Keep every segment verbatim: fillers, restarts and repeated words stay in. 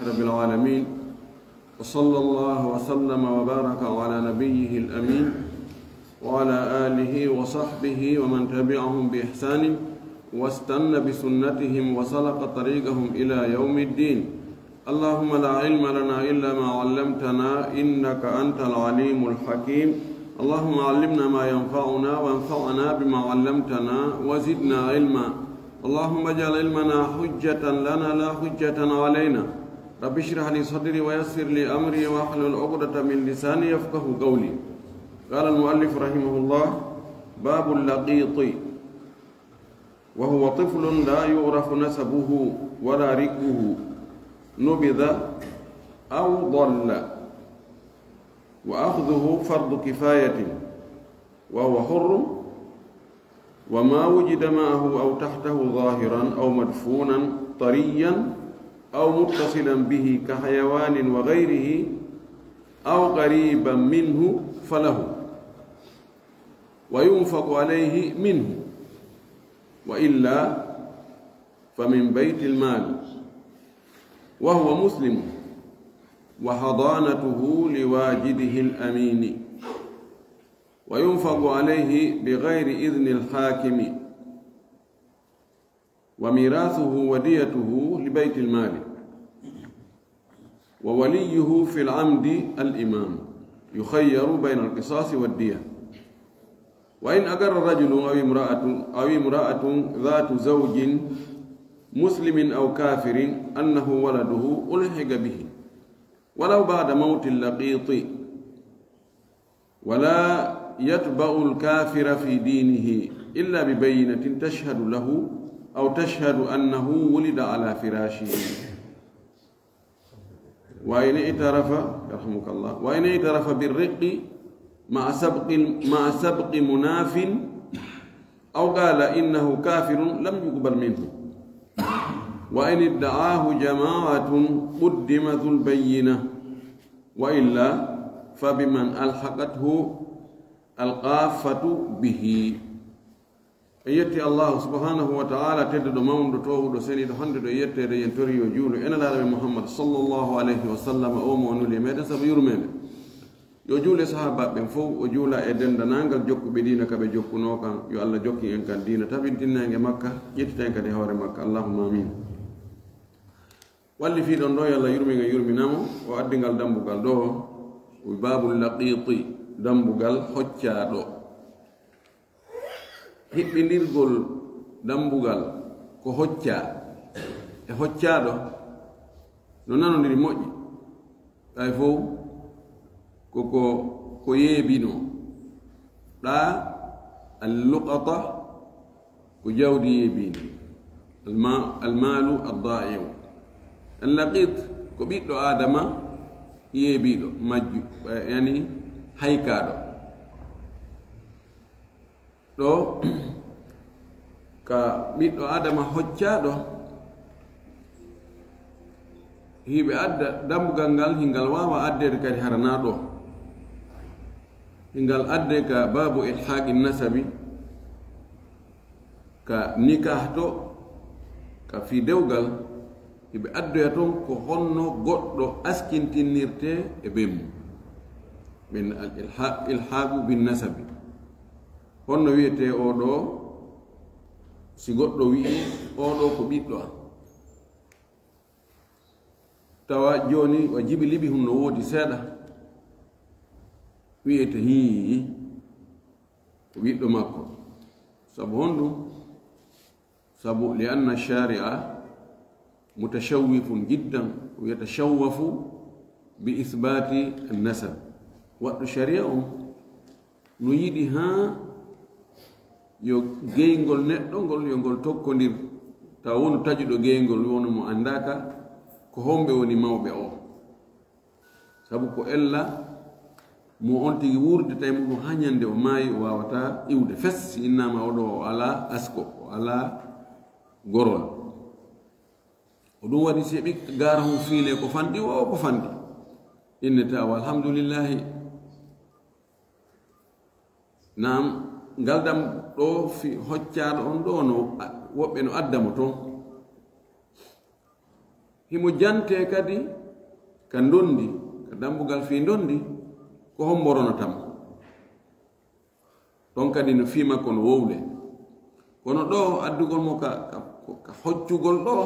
رب العالمين، وصلى الله وسلم وبارك على نبيه الأمين وعلى آله وصحبه ومن تبعهم بإحسان واستن بسنتهم وسلك طريقهم إلى يوم الدين. اللهم لا علم لنا إلا ما علمتنا إنك أنت العليم الحكيم. اللهم علمنا ما ينفعنا وانفعنا بما علمتنا وزدنا علما. اللهم اجعل علمنا حجة لنا لا حجة علينا. رب اشرح لي صدري ويسر لي أمري واحلل عقدة من لساني يفقه قولي. قال المؤلف رحمه الله: باب اللقيط. وهو طفل لا يعرف نسبه ولا رقه، نبذ أو ضل، وأخذه فرض كفاية، وهو حر، وما وجد معه أو تحته ظاهرا أو مدفونا طريا أو متصلا به كحيوان وغيره أو قريبا منه فله، وينفق عليه منه، وإلا فمن بيت المال، وهو مسلم، وحضانته لواجده الأمين، وينفق عليه بغير إذن الحاكم، وميراثه وديته لبيت المال، ووليه في العمد الإمام، يخير بين القصاص والدية. وإن أقر رجل أو امرأة، أو امرأة ذات زوج مسلم أو كافر أنه ولده ألحق به ولو بعد موت اللقيط، ولا يتبع الكافر في دينه إلا ببينة تشهد له أو تشهد أنه ولد على فراشه. وإن اعترف، يرحمك الله، وإن اعترف بالرق مع سبق، مع سبق مناف أو قال إنه كافر لم يقبل منه، وإن ادعاه جماعة قدم ذو البينة، وإلا فبمن ألحقته القافة به. En yetti Allahu subhanahu wa ta'ala, tedduɗo, mawnuɗo, toowuɗo, seniiɗo, hannduɗo e yetteede, en tori yo juulu e Nelaaɗo men Muhammad sallallahu alayhi wa sallam, o mo o nuli e meɗen sabu yurmeende. Yo juulu e sahaabaaɓe ɓen fow, o juula e denndaangal jokkuɓe diina ka ɓe jokkunoo kan. Yo Allah jokkin en kan diina tabintinneenge makka, ƴettita en kadi hoore makka. Allahumma amin. Wallifiiɗo on ɗo, yo Allah yurmin en, yurmina mo, o addi ngal dambugal ɗo, o wi baabul laqiiti, dambugal hoccaaɗo. Hiɓɓindirgol dambugal ko hoccaa e hoccaaɗo no nanondiri moƴƴi, ɓay fow ko, ko, ko yeebinoo. Ɗa al-luqata ko jawdi yeebiindi, alma-, almaalu addaa'i'u. Al-laqiit ko ɓiɗɗo Aadama yeebiiɗo, majju, yani haykaaɗo. Ɗo ka ɓiɗɗo Aadama hoccaaɗo, hiɓe adda dambugal ngal, hingal waawa addeede kadi hara naa ɗo. Hingal addee ka baabu ilhaaqi nasabi, ka nikah to, ka fii dewgal, hiɓe addoya ton ko honno goɗɗo askintinirtee e bee mum. Ɓen al ilha-, ilhaaqu bin nasabi. Honno wi'etee oo ɗoo, si goɗɗo wi'i, "Oo ɗoo ko ɓiɗɗo am"? Tawa jooni o jibi libi hum no woodi seeɗa. Wi'ete, "Hii, ko ɓiɗɗo makko." Sabu honɗum? Sabu li anna shari'a mutashawwifun jiddan, wa yatashawwafu bi isbati an-nasab. Waɗɗo shari'a on no yiɗi haa yo geyngol neɗɗo ngol, yo ngol tokkondir. Tawa wonu taƴuɗo geyngol, wonu mo anndaaka ko homɓe woni mawɓe o. Sabu ko ella mo on tigi wuurdata e muɗum haa ñande o maayi, o waawataa iwde fes si innaama o ɗo o alaa asko, o alaa gorol. Ko ɗum waɗi si ɓikka gaara hum fiile ko fanɗi, o ko fanɗi. Innete awa alhamdulillahi. Naam, ngal dam ɗo fi hoccaaɗo on ɗo no, a-, woɓɓe no adda mo toon. Himo jantee kadi ka ndondi, ka dambugal fii ndondi, ko hombo ronatamo. Ɗon kadi no fii makko no wowle. Kono ɗoo addugol mo ka, ka, ka hoccugol ɗoo,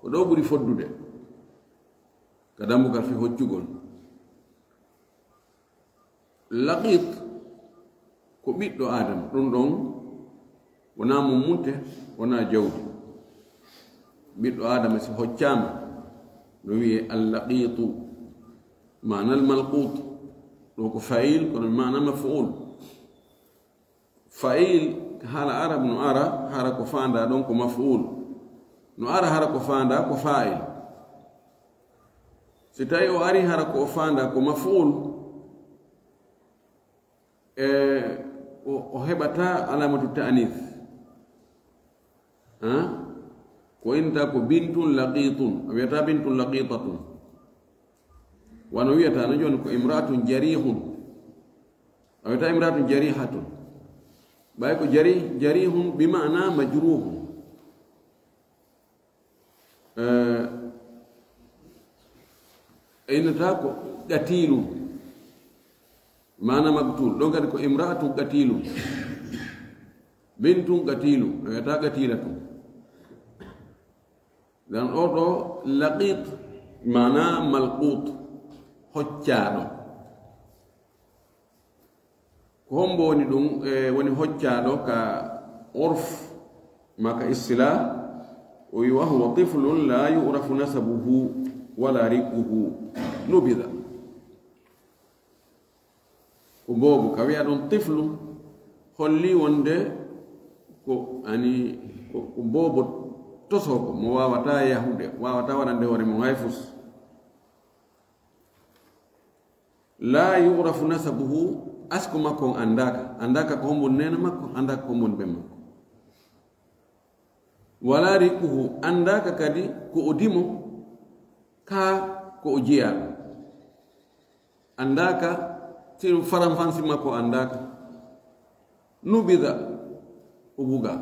ko ɗoo ɓuri foddude. Ka dambugal fii hoccugol. Laqit ko ɓiɗɗo Aadama, ɗum ɗon wonaa mummunte, wonaa jawdi. Ɓiɗɗo Aadama si hoccaama, no wi'ee allaqiitu, maana almalquut. Ɗoo ko fa'il, kono maana maf'ul. Fa'il, haala Arab no ara, hara ko faandaa ɗon ko maf'ul. No ara hara ko faandaa ko fa'il. Si tawi o ari hara ko o faandaa ko maf'ul, e, o, o heɓataa alamatu ta'anis. Ha? Ko inta ko bintun laqitun. A wi'ataa bintun laqitatun. Wano wi'ataa no jooni ko imra'atun jarihun. A wi'ataa imra'atun jarihatun. Ɓay ko jari-, jarihun bi ma'ana majruhun. Eh, e innata ko qatilun. Maana maqtul. Ɗon kadi ko imra'atun qatilun. Bintun qatilun. A wi'ataa qatilatun. Dan ɗoo ɗoo laqit, maana malqut, hoccaaɗo. Ko hombo woni ɗum? E, woni hoccaaɗo ka urf, ma ka istilah, o wi, wa huwa tiflun la yu'rafu nasabuhu wala riquhu, nubida. Ko boobo, ka wi'a ɗum tiflu, holli wonde ko, ani, ko, ko boobo tosoko, mo waawataa yahude, waawataa waɗande hoore mum hay fus. La yu'rafu nasabuhu, asko makko on anndaaka. Anndaaka ko hombun neene makko, anndaaka ko hombun ben makko. Wala riquhu, anndaaka kadi ko o dimo, kaa ko o jiyaaɗo. Anndaaka, si ɗum faranfansi makko anndaaka. Nubida, o bugaa.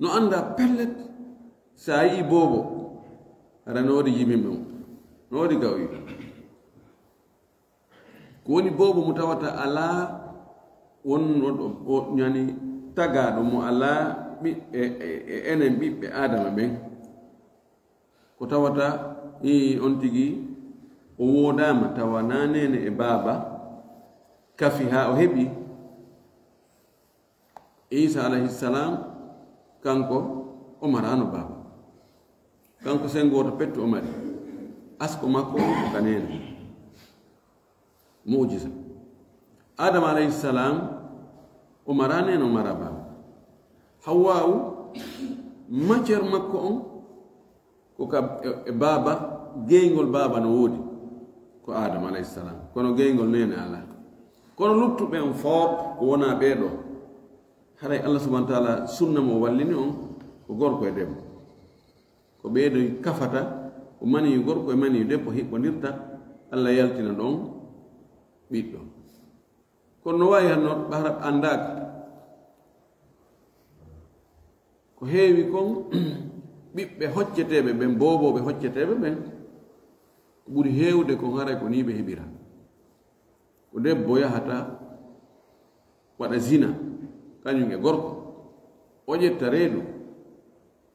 No anndaa pellet, si a yi'ii boobo, hara no woodi jimi mum, no woodi gawƴi. Ko woni boobo mo tawata alaa won, won, o, o, yani, tagaaɗo mo alaa ɓiɓɓe, e, e, e enen ɓiɓɓe Aadama ɓen. Ko tawata, i, on tigi o woodaama, tawa naa neene e baaba kafi haa o heɓi. Iisa alayhi salam, kanko o maraano baaba. Kanko sen gooto pettu o mari. Asko makko on ko ka neene. Mu'jiza. Adama alayhi salam, o maraa neene, o maraa baaba. Hawwa'u, matière makko on, ko ka e, e baaba, geyngol baaba no woodi. Ko Adama alayhi salam. Kono geyngol neene alaa. Kono luttuɓe on fof ko wonaa ɓee ɗoo. Haray Allah subhanahu wa ta'ala sunna mo wallini on ko gorko e debbo. Ko ɓee ɗoo kafata, ko maniyu gorko e maniyu debbo hiɓɓondirta, Allah yaltina ɗon ɓiɗɗo. Kono no waawi hanno ɓahra anndaaka. Ko heewi kon, ɓiɓɓe hocceteeɓe ɓen, boobooɓe hocceteeɓe ɓen, ko ɓuri heewde kon haray ko nii ɓe heɓira. Ko debbo yahata waɗa zina, kañum e gorko, o ƴetta reedu.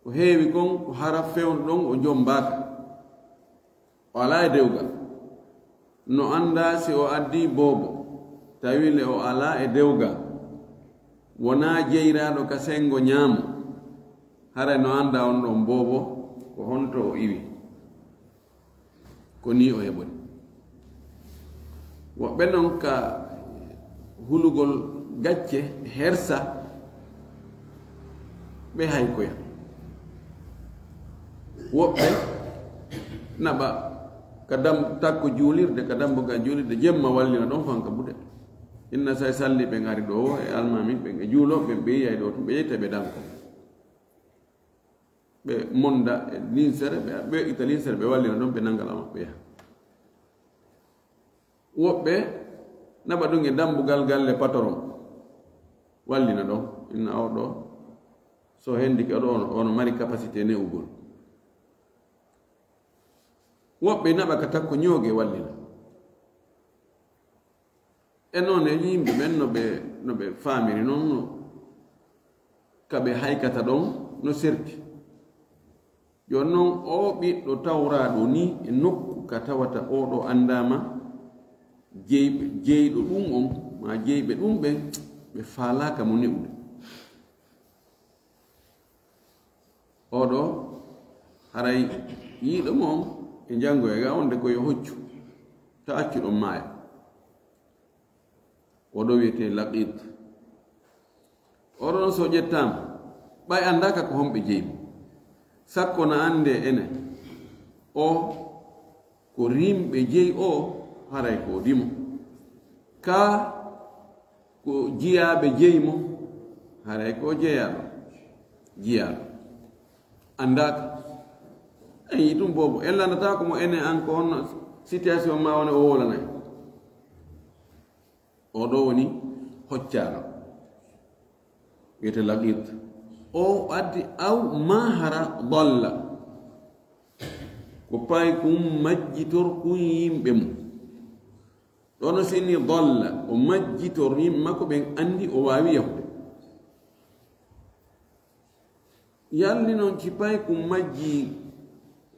Ko heewi kon, ko hara fewndo ɗon o jommbaaka. O alaa e dewgal. No anndaa si o addii boobo, tawi le o alaa e dewgal, wonaa jeyraaɗo ka senngo ñaamo, haray no anndaa on ɗon boobo ko honto o iwi. Ko nii o heɓori. Woɓɓe non ka hulugol gacce, hersa, ɓe haykoya. Woɓɓe naɓa ka dam-, takko juulirde, ka dambugal juulirde, jemma wallina ɗon fanka buɗe. Inna say salli ɓen ari ɗoo e almaami ɓen e juulooɓe ɓen, ɓe yiyay ɗoo tun, ɓe yetta ɓe danko. Ɓe monda e linsere, ɓe, ɓe itta linsere, ɓe wallina ɗon, ɓe nanga lama, ɓe yaha. Woɓɓe naɓa ɗum e dambugal galle patron, wallina ɗon, inna oo ɗoo, so hendike oo ɗoo, ono, ono mari capacité ne'ugol. Woɓɓe naɓa ka takko ñooge wallina. E noon e yimɓe ɓen no ɓe, no ɓe faamiri noon, no ka ɓe haykata ɗon no serti. Jooni noon, oo ɓiɗɗo tawraaɗo nii e nokku ka tawata oo ɗoo anndaama jeyɓe, jeyɗo ɗum on, maa jeyɓe ɗum ɓen, ɓe faalaaka mo ne'ude. Oo ɗoo, haray yiiɗo mo on e janngo e ga wonde ko yo hoccu, ta accu ɗon maaya. Oo ɗoo wiyetee Laqiit. Oo ɗoo so ƴettaama, ɓay anndaaka ko homɓe jeyi mo. Sakko na anndee ene, o ko rimɓe jeyi o, haray ko dimo. Kaa ko jiyaaɓe jeyi mo, haray ko jeyaaɗo, jiyaaɗo. Anndaaka. En yi ɗum boobo, en lanndataako mo ene an ko honno situation maa woni o wowlanay. Oo ɗoo woni hoccaaɗo. Wiyetee Laqiit. O addi aw maa hara dalla. Ko paykun majjitorkun yimɓe mum. Ɗoo no sinni dalla, o majjitor yimɓe makko ɓen anndi o waawi yahude. Yalli noon si paykun majjii,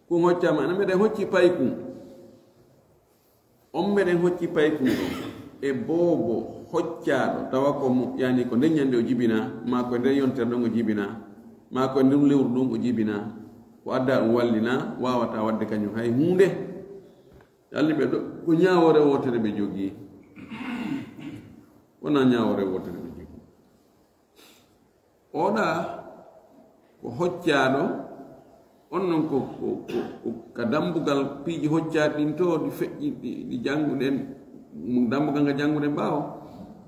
kun hoccaama, ana meɗen hocci paykun. On meɗen hocci paykun ɗon. E boobo hoccaaɗo, tawa ko mo, yani ko nden ñande o jibinaa, maa ko nden yontere ɗon o jibinaa, maa ko e ndun lewru ɗun o jibinaa, ko addaa ɗun wallinaa, waawataa waɗde kañun hay huunde. Yalli ɓe ɗo, ko ñaawoore wootere ɓe jogii. Wonaa ñaawoore wootere ɓe jogii. Oɗa ko hoccaaɗo, on non ko, ko, ko, ko ka dambugal piiji hoccaaɗi ɗin to, ɗi feƴƴi, ɗi, ɗi jannguɗen, dambugal ngal jannguɗen ɓaawo,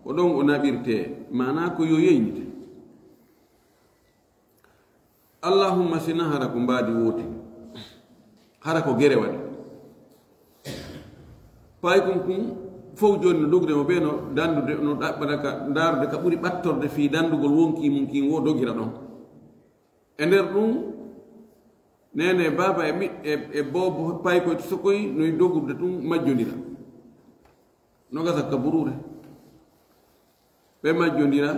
ko ɗon o naɓirtee, maanaa ko yo yeynite. Allahumma sina hara ko mbaadi wooti, hara ko gere waɗi. Paykun kun fow jooni no dogude mo ɓe no dandude, no ɗaɓɓata ka ndaarude ka ɓuri ɓattorde fii dandugol wonkii mun kin wo dogira ɗon. E nder ɗun, neene, baaba e ɓiɓɓe, e, e boobo paykoy to sokoy noy dogude tun majjondira. No gasa ka buruure. Ɓe majjondira,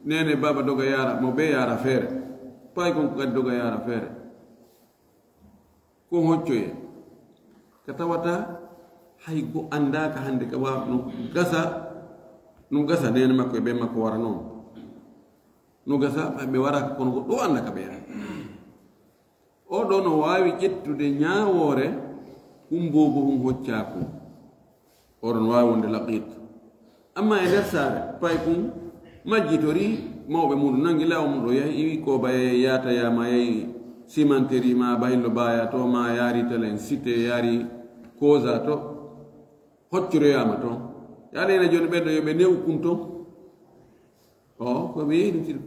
neene, baaba doga yaara, mo ɓe yaara feere. Paykun ko kadi doga yaara feere. Ko hoccoye ka tawata hay go anndaaka hannde ka waawa no gasa, no gasa neene makko e ɓe makko wara noon. No gasa ɓe waraaka kono ko ɗo annda ka ɓe yaha. Oɗo no waawi ƴettude ñaawoore kun boobo hun hoccaa kun. Oɗon waawi wonde laqiit. Amma e nder saare, paykun majjitorii mawɓe muɗum, nangi laawo mum ɗo, yahi iwi Kooba, yahi Yaata, yaama, yahi Simanteri, ma Bahillo Baaya to, ma yaari Telen Site, yaari Koosa to, hoccoroyaama to. Yaani ene jooni ɓen ɗo yo ɓe newu kun to. O, ko ɓe yeynitiri.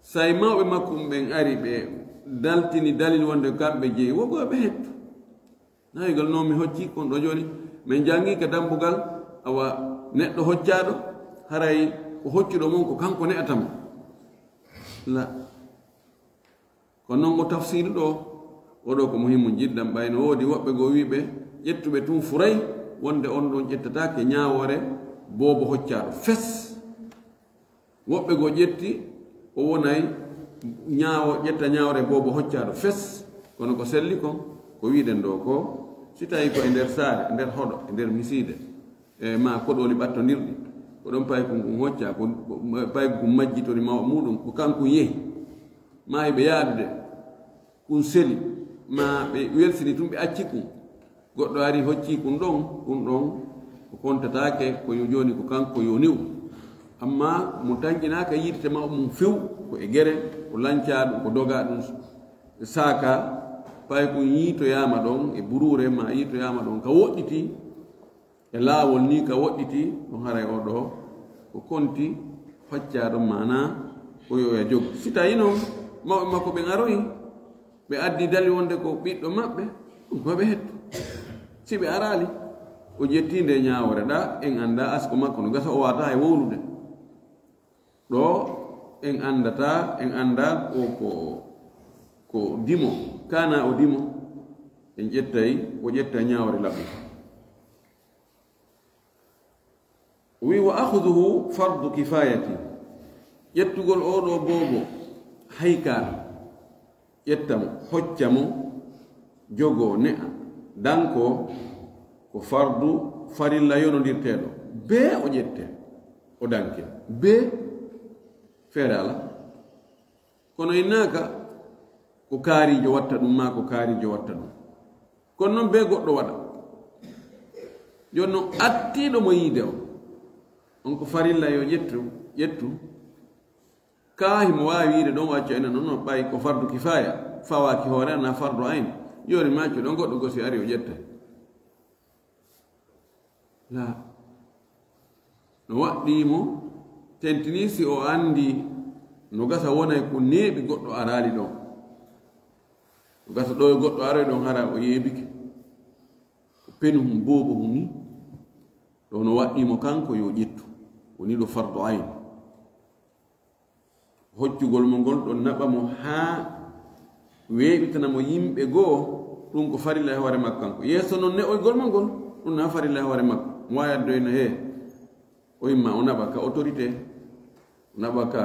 Say mawɓe makko ɓen ari, ɓe daltini dalil wonde kamɓe jeyi, wo ko ɓe hettu. Nayi gal noon mi hocci kon ɗo jooni, min janngi ka dambugal, awa neɗɗo hoccaaɗo, haray ko hoccuɗo mon ko kanko ne'ata mo. La. Ko non o tafsiru ɗo, o ɗo ko muhimmu jiddan, ɓay no woodi woɓɓe goo wiiɓe, ƴettuɓe tun furay, wonde on ɗon ƴettataake ñaawoore boobo hoccaaɗo fes. Woɓɓe goo ƴetti, o wonay ñaawo, ƴetta ñaawre boobo hoccaaɗo fes, kono ko selli kon, ko wi'den ɗo ko, si tawi ko e nder saare, e nder hoɗo, e nder misiide, e ma koɗooli ɓattondirɗi, ko ɗon paykun kun hoccaa, ko, ko paykun kun majjitori mawɓe muɗum, ko kankun yehi, ma hiɓe yaadude, kun seli, ma ɓe welsini tun ɓe acci kun. Goɗɗo ari hocci kun ɗon, kun ɗon o kontataake ko yo jooni ko kanko yo niw. Amma mo tanƴinaaka yiidete ma mum few, ko e gere, ko lancaa ɗum, ko dogaa ɗum saaka, paykun yiitoyaama ɗon e buruure ma yiitoyaama ɗon ka woɗɗiti, e laawol nii ka woɗɗiti, ɗum haray o ɗo ko konti hoccaa ɗon maanaa ko yo ya jogo. Si tawi noon mawɓe makko ɓen aroyi, ɓe addi dali wonde ko ɓiɗɗo maɓɓe, ɗum ko ɓe hettu. Si ɓe araali, o ƴetti nde ñaawore ɗa, en annda asko makko no gasa o waata e wowlude. Ɗo en anndata, en annda ko, ko, ko dimo, Kana o dimo, en ƴettay, o ƴetta ñaawre laɓɓe. O wi, "Wa akhudhuhu fardu kifayati." Ƴettugol oo ɗoo boobo, hay kana. Ƴetta mo, hocca mo, jogoo, ne'a, dankoo, ko fardu farilla yonondirteeɗo. Bee o ƴette, o danke. Bee feere alaa. Kono innaaka ko kaariijo watta ɗum, maa ko kaariijo watta ɗum. Kono noon bee goɗɗo waɗa. Jooni noon, attiiɗo mo yiide on, on ko farilla yo ƴettu, ƴettu. Kaa himo waawi yiide ɗon, o acca enen ɗon, no ɓay ko fardu kifaaya, fawaaki hoore, na fardu ayn. Jooni maccuɗo on, goɗɗo gosi ari, o ƴetta. Laa. No waɗɗii mo, tentinii si o anndi no gasa wonay ko neeɓi goɗɗo araali ɗon. No gasa ɗo e goɗɗo aroy ɗon, hara o yeebike. Ko penu hum boobo hum ni. Ɗo no waɗɗii mo kanko yo ƴettu. Woni ɗo fardu ayn. Hoccugol mo ngol ɗon naɓa mo haa weeɓitana mo yimɓe goo, ɗum ko farilla e hoore makko kanko. Yeeso non ne'oygol mo ngol, ɗum na farilla e hoore makko. Mo waawi addoyno hee, o imma o naɓa ka autorité, o naɓa ka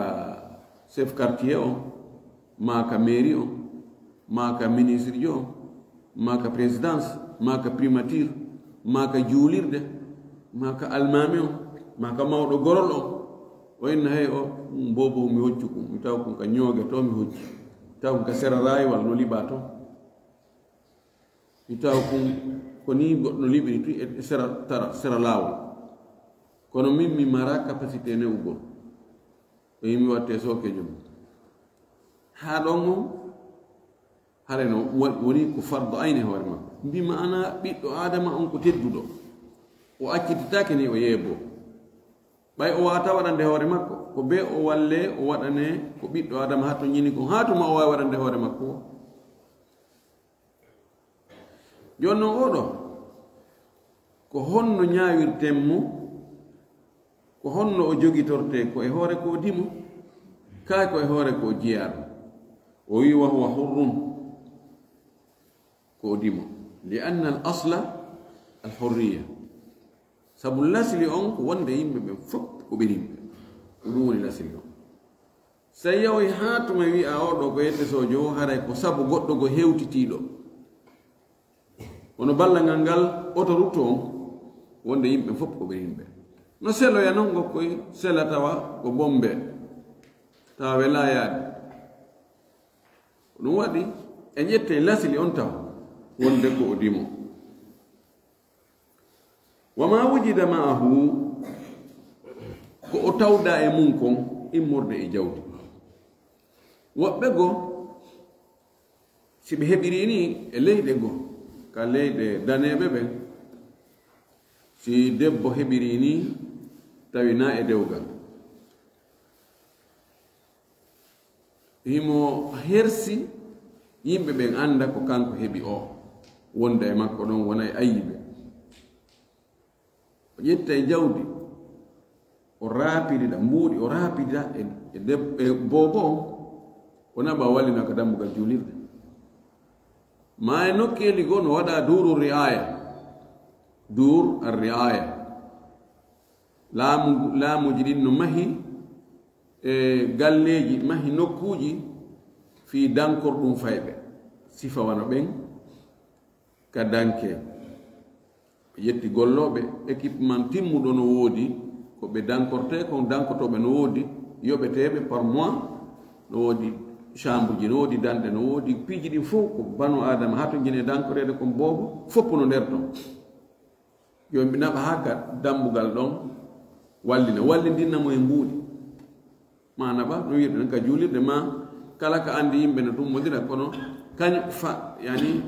chef quartier o, maa ka mairie o, maa ka ministre jo, maa ka présidence, maa ka primature, maa ka juulirde, maa ka almaami o, maa ka mawɗo gorol o. O inna, hey, o, ɗum boobo mi hoccu kun, mi taw kun ka ñooge to mi hocci, mi taw kun ka sera raaywal no liɓa to, mi taw kun ko ni goɗɗo no liɓiri tu e sera, tara, sera laawol. Kono min mi mara capacité ne'ugol. O yimi watte sooke jom. Haa ɗon on, hare no wa-, woni ko fardu ayni e hoore makko. Mbi maana ɓiɗɗo Aadama on ko tedduɗo. O accititaake ni o yeebo. Ɓay o waata waɗande hoore makko, ko bee o walle, o waɗane ko ɓiɗɗo Aadama haa to ñini kon, haa tuma o waawi waɗande hoore makko. Jooni non oɗo, ko honno ñaawirten mo? Ko honno o jogitortee? Ko e hoore ko o dimo? Kaa ko e hoore ko o jiyaaɗo? O wi, "Wa huwa hurrun." Ko o dimo. Li anna al asla al hurriya. Sabu lasli on ko wonde yimɓe ɓen fof ko ɓe rimɓe. Ko ɗum woni lasli on. So a yahoy haa tuma wi'a oɗo ko yette sojo o, haray ko sabu goɗɗo go hewtitiiɗo. Kono ballal ngal, ngal autoroute on, wonde yimɓe fof ko ɓe yimɓe. No seloya non, gokkoy sela tawa ko bombe, tawa welaa yaade. Ko ɗum waɗi e ƴette lasli on taw wonde ko o dimo. Wa ma wujida ma'ahu, ko o tawda e mum kon, immorde e jawdi. Woɓɓe goo, si ɓe heɓiri ni e leyɗe goo, ka leyɗe daneeɓe ɓen, si debbo heɓiri ni, tawi na e dewgal, himo hersi yimɓe ɓen annda ko kanko heɓi o, wonda e makko ɗon wonay ayibe. O ƴetta e jawdi, o raapidida, mbuuɗi, o raapidida e, e deb-, e boobo on, o naɓa wallina ka dambugal juulirde. Ma e nokkeeli goo no waɗa duuru ri'aya, duur ar ri'aya. Laamu, laamuuji ɗin no mahi e galleeji, mahi nokkuuji fii dankorɗum fayɓe. Sifa wano ɓen ka danke. Ɓe ƴetti gollooɓe, équipement timmuɗo no woodi, ko ɓe dankortee kon, dankotooɓe no woodi, yoɓeteeɓe par mois, no woodi chambre ji, no woodi danɗe, no woodi piiji ɗin fof ko banu Aadama haa to jine dankoreede kon boobo, fof no nder ton. Yo ɓe naɓa haa ka dambugal ɗon, wallina, wallindinna mo e mbuuɗi. Ma naɓa, no wi'irɗen ka juulirde ma, kala ka andi yimɓe no tummodira, kono kañum fa-, yani,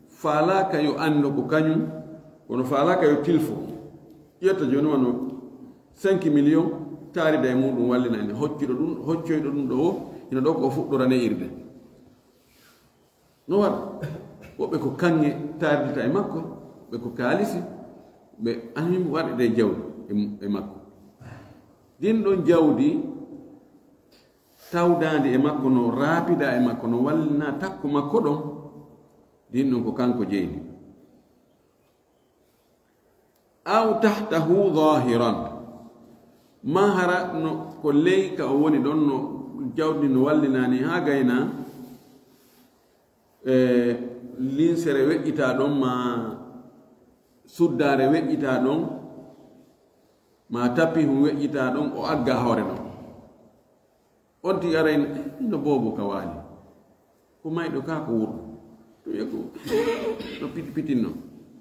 faalaaka yo anndo ko kañum, kono faalaaka yo tilfo. Ƴetta jooni wano cinq millions, taarida e muɗum wallina ene hoccuɗo ɗum, hoccoyɗo ɗum ɗo o, hino ɗo ko o fuɗɗora ne'irde. No waɗa? Woɓɓe ko kaŋŋe taardita e makko, ɓe ko kaalisi, ɓe anim waɗede jawdi e, e makko. Din ɗon jawdi tawdaandi e makko no raapida e makko, no wallina takko makko ɗon, Ndin ɗon ko kanko jeyi ndi. Aw tahtahu zahiran. Ma hara no ko ley ka o woni ɗon, no jawdi no wallinani haa gayna, e linsere weƴƴita ɗon, ma suddaare weƴƴita ɗon, ma tapihun weƴƴita ɗon, o agga hoore ɗon. On ti aray no boobo ka waali. Ko mayɗo ka ko wurɗo. To wi'a ko no piti pitinno.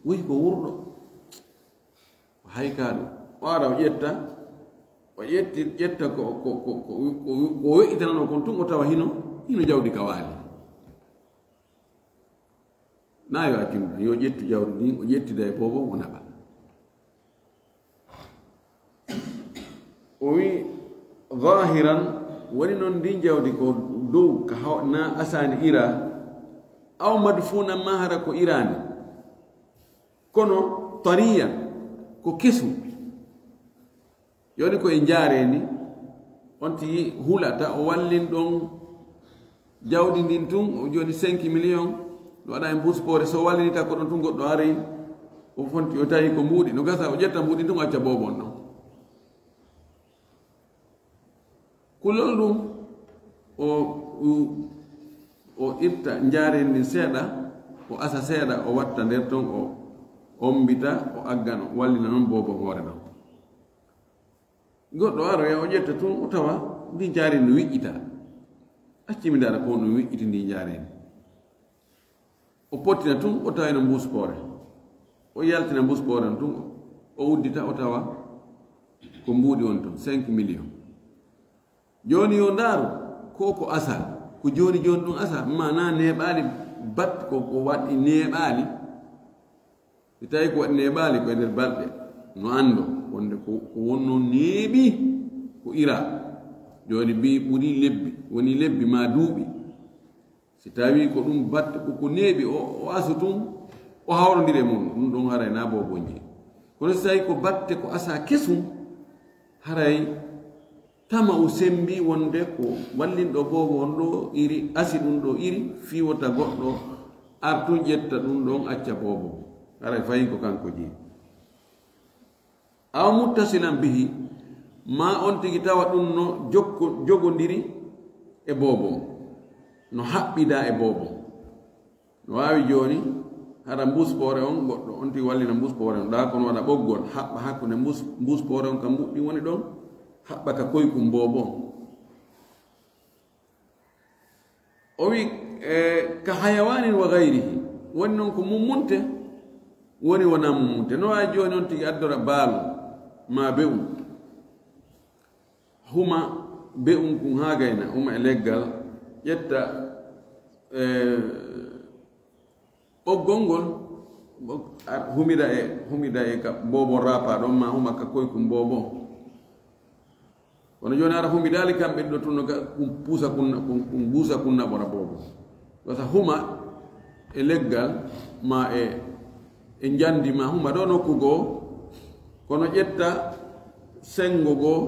Wi'i ko wurɗo. O hayka ɗum. O ara o ƴetta. O ƴetti, ƴetta ko, ko, ko, ko, ko, ko weƴƴitanano kon tun o tawa hino, hino jawdi ka waali. Na yo accu ɗum, yo ƴettu jawdi ndin, o ƴettida e boobo, o naɓa. O wi, zahiran, woni noon ndin jawdi ko dow, ka haw-, na asaani ira, aw madfunan ma hara ko iraani. Kono tariyan, ko kesu. Jooni ko e njaareendi, on tigi hulata, o wallin ɗon jawdi ndin tun, o jooni cinq millions, no waɗa e mbuus poore, so wallinita ko ɗon tun goɗɗo ari, o fonti, o tawi ko mbuuɗi, no gasa, o ƴetta mbuuɗi tun, o acca boobo on ɗon. Kulol ɗum, o, o, o itta njaareendi ndin seeɗa, o asa seeɗa, o watta nder ton, o ombita, o agga no, wallina noon boobo hoore ɗon. Goɗɗo aroya, o ƴetta tun, o tawa ndi njaareendi no wiƴƴita. Acci mi ndaara ko no wiƴƴiti ndi njaareendi. O pottina tun, o tawa eno mbuus poore. O yaltina mbuus poore on tun, o uddita, o tawa ko mbuuɗi on ton, cinq millions. Jooni yo ndaaru, ko ko asa, ko jooni jooni ɗum asa, ma na neeɓaali bat, ko, ko waɗi neeɓaali. Si tawi ko waɗi neeɓaali ko e nder balɗe, no anndo wonde ko, ko wonno neeɓi, ko ira. Jooni mbi ɓuri lebbi, woni lebbi ma duuɓi. Si tawi ko ɗum batte ko, ko neeɓi, o, o asu tun, o hawrondiri e mum, ɗum ɗon haray na boobonji. Kono si tawi ko batte ko asa kesum, haray tama o sembi wonde ko wallinɗo boobo on ɗo iri, asi ɗum ɗo iri, fii wota goɗɗo ar tun ƴetta ɗum ɗon acca boobo. Haray fayin ko kanko jeyi. Aw muttasilan bihi, ma on tigi tawa ɗum no jokko-, jogondiri e boobo, no haɓɓida e boobo. No waawi jooni, hara mbuus poore on, goɗɗo on tigi wallina mbuus poore on, ɗa kono waɗa ɓoggol, haɓɓa hakkunde mbuus, mbuus poore on ka mbuɗɗi woni ɗon, haɓɓa ka koykum boobo on. O wi, e, ka hayawanin wa gayrihi. Woni noon ko mummunte, woni wonaa mummunte. No waawi jooni on tigi addora baalu, ma be'u. Huma be'un kun haa gayna, huma e leggal, ƴetta, e, ɓoggol ngol, ɓog-, ar-, humida e, humida e ka boobo rapa ɗon, ma huma ka koykum boobo. Kono jooni ara humbidaali kamɓe ɗo tun no ga-, kun puusa kun na-, kun, kun buusa kun naɓora boobo. Wasa huma e leggal ma e, e njandi ma huma ɗo nokku goo, kono ƴetta senngo goo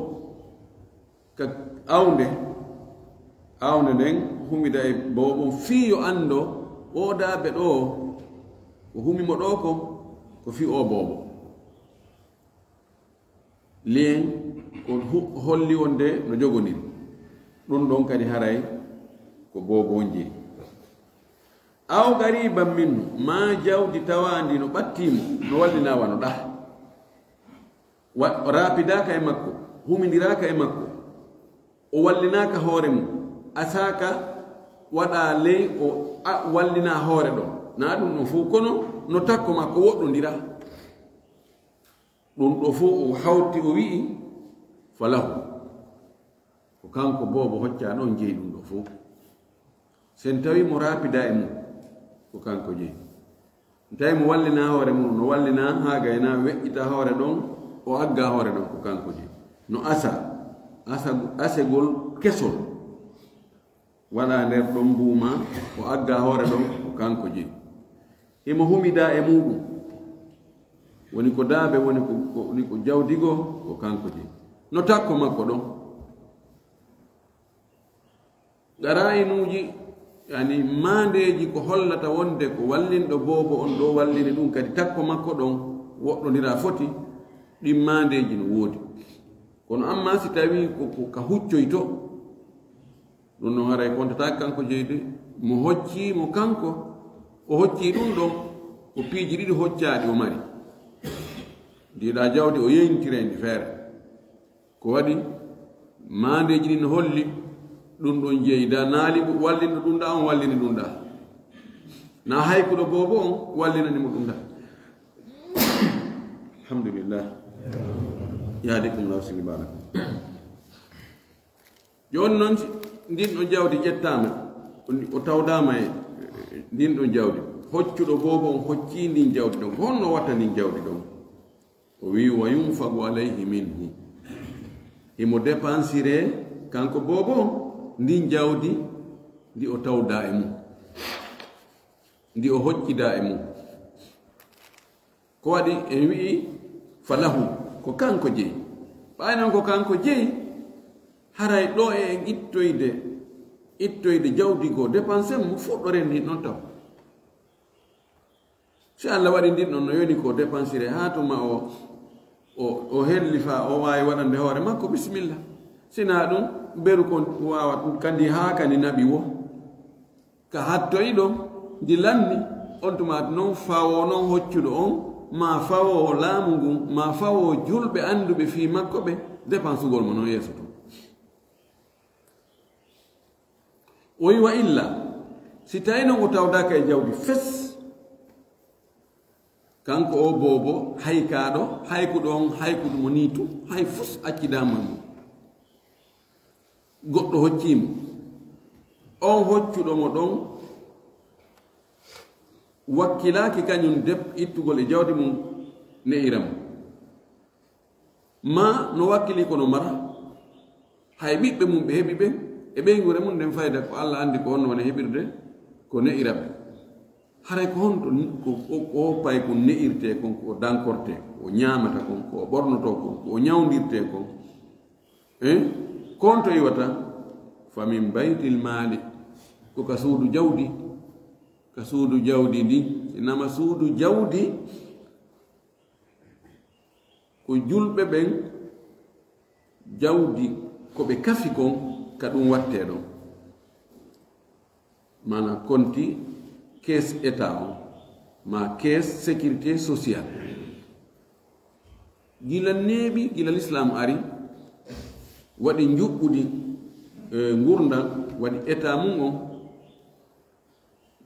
ka awnde, awnde nden humida e boobo fii yo anndo oodaabe ɗo ko humi mo ɗo ko, ko fii o boobo. Lien ko hu-, holli wonde no jogondiri. Ɗum ɗon kadi haray ko boobonje. Aw qariban minhu, ma jawdi tawaandi no ɓattii mo, no wallina wano ɗa. Wa-, o raapidaaka e makko, humindiraaka e makko. O wallinaaka hoore mum, asaaka waɗa ley o a-, wallina hoore ɗon. Na ɗum ɗon fof, kono no takko makko woɗɗondira. Ɗum ɗo fof o hawti, o wi'i, falahu. Ko kanko boobo hocca ɗon jeyi ɗum ɗo fof. Sen tawi mo raapida e mum, ko kanko jeyi. Tawi mo wallina hoore mum, no wallina haa gayna weƴƴita hoore ɗon, o agga hoore ɗon, ko kanko jeyi. No asa, asa, asegol kesol. Waɗa nder ɗon mbuuma, o agga hoore ɗon, ko kanko jeyi. Himo humida e muuɗum. Woni ko daabe, woni ko, ko, woni ko jawdi goo, ko kanko jeyi. No takko makko ɗon. Qaraa'inuuji Yani maandeeji ko hollata wonde ko wallinɗo boobo on ɗo wallini ɗum, kadi takko makko ɗon woɗɗondira foti, ɗin maandeeji no woodi. Kono amma si tawi ko, ko ka huccoyto, ɗum non haray kontataake kanko jeyde, mo hocci mo kanko, o hocci ɗum ɗon, ko piiji ɗiɗi hoccaaɗi o mari. Ndiɗa jawdi o yeyntire ndi feere. Ko waɗi maandeeji ɗin no holli ɗum ɗon jeyi. Da naali wallinɗo ɗum ɗa, on wallini ɗum ɗa. Na haykuɗo boobo on wallinani mo ɗum ɗa. Alhamdulillah. Yahdikum Allah, sini baraka. Jooni noon, ndin ɗon jawdi ƴettaama, o tawdaama e ndin ɗon jawdi. Hoccuɗo boobo on hocci ndin jawdi ɗon. Ko honno watta ndin jawdi ɗon? O wi'i, "Wa yunfagu alayhi minhu." Himo dépensire kanko boobo on ndin jawdi ndi o tawda e mum, ndi o hoccida e mum. Ko waɗi en wi'i, "Falahu," ko kanko jeyi. Ɓay non ko kanko jeyi, haray ɗo e en ittoyde, ittoyde jawdi goo, dépense mo fuɗɗoren ndin ɗon taw. Si Allah waɗi ndin ɗon no yoni ko dépensire haa tuma o, o, o hellifa, o waawi waɗande hoore makko, bisimilla. Sina ɗum, beru kon waawa ɗum, kandi haa kandi naɓi wo. Ka hattoyi ɗon, ndi lanni, on tuma non fawo non hoccuɗo on, ma fawo laamu ngun, ma fawo julɓe annduɓe fii makko ɓe, dépensugol mo non yeeso ton. O wi wa illa, si tawi non o tawdaaka e jawdi fes, kanko o boobo, haykaaɗo, haykuɗo on, haykuɗo mo nii tu, hay fus accidaama mo. Goɗɗo hoccii mo. On hoccuɗo mo ɗon wakkilaaki kañum dep ittugol e jawdi mum ne'ira mo. Ma no wakkili kono mara, hay ɓiɓɓe mum ɓe heɓi ɓen, e ɓeynguure mum nden fayda ko Allah anndi ko honno woni heɓirde ko ne'ira ɓe. Haray ko honto ni-, ko, ko, ko paykun ne'irtee kon, ko dankortee, ko o ñaamata kon, ko o ɓornotoo kon, ko o ñawndirtee kon? Eh? Ko honto iwata? Fa min baytil maali, ko ka suudu jawdi, ka suudu jawdi ndi, si nama suudu jawdi, ko julɓe ɓen jawdi ko ɓe kafi kon ka ɗum wattee ɗon. Maanaam konti kees état on, ma kees sécurité sociale. Gila neeɓi, gila lislaam ari, waɗi njuɓɓudi, eh, ngurndan, waɗi état mum on,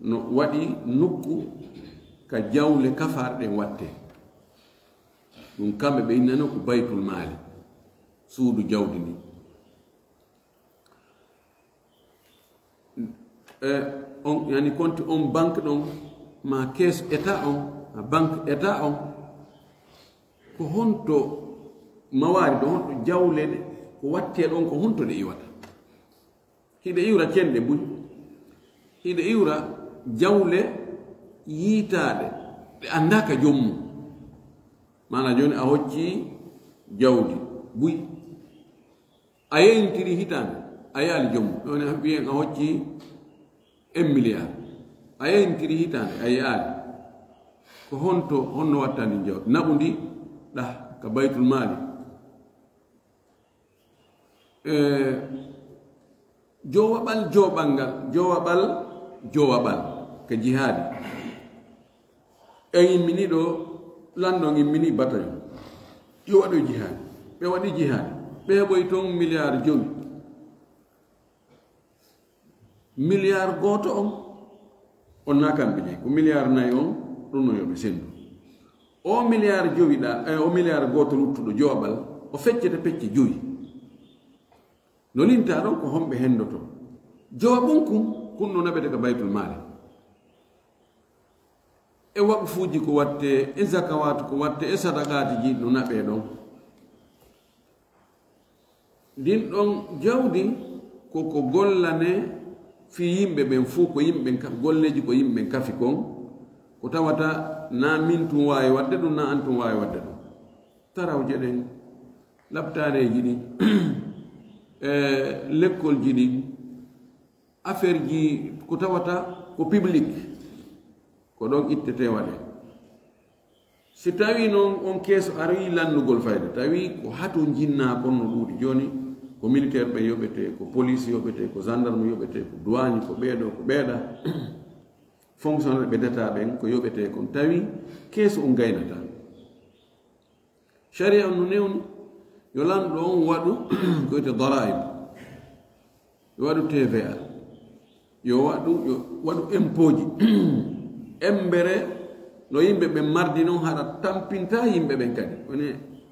no waɗi nokku ka jawle kafaarɗe wattee. Ɗum kamɓe ɓe innano ko baytul maali, suudu jawdi ndi. E on, yani, konti on banque ɗon, ma kees état on, ma banque état on, ko honto mawaari ɗon, honto jawle ɗe, ko wattee ɗon, ko honto ɗe iwata? Hiɗe iwra cenɗe buy, hiɗe iwra jawle yiitaaɗe, ɗe anndaa ka joom mum. Maana jooni a hocci jawdi buy, a yeyintiri hitaande, a yaali joom mum. Ɗon wiyen a hocci un milliard, a yeyintiri hitaande, a yaali. Ko honto, honno wattandi jawdi? Naɓu ndi ɗa ka baytul maali. E, jowaɓal, joɓal ngal, jowaɓal, jowaɓal ka jihaadi. En immini ɗo, lanɗo on immini bataillon. Yo waɗoy jihaadi. Ɓe waɗi jihaadi. Ɓe heɓoy ton milliard jowi. Milliard gooto on, on na kamɓe jeyi. Ko milliard nayi on, ɗum no yo ɓe sendu. O milliard jowi ɗa, eh, o milliard gooto luttuɗo jowaɓal, o feccete pecce jowi. No linta ɗon ko homɓe hendoto. Jowaɓun kun, kun no naɓete ka baytul maali. E waqfuuji ko watte, e zakawaatu ko watte, e sadaqaatiji no naɓe ɗon. Ndin ɗon jawdi ko, ko gollane fii yimɓe ɓen fuu, ko yimɓe ɓen ka-, golleeji ko yimɓe ɓen kafi kon, ko tawata na min tun waawi waɗde ɗum, na an tun waawi waɗde ɗum. Tarawje ɗen, laptaaneeji ɗin, e lekkolji ɗin, Affaire ji ko tawata ko public, ko ɗon ittete waɗe. Si tawi noon on keeso aroyi lannugol fayda, tawi ko hato jinnaa kon no ɗuuɗi jooni, ko militaire ɓe yoɓete, ko police yoɓete, ko gendarme yoɓete, ko douane, ko ɓeeɗo, ko ɓeeɗa, fonctionnaire ɓe deta ɓen ko yoɓete kon, tawi keeso on gaynata. Sharia on no newni yo lanɗo on waɗu ko wiyete daraib, yo waɗu T V A, yo waɗu, yo waɗu impooji. Embere no yimɓe ɓen mardi non, haɗa tampinta yimɓe ɓen kadi. Woni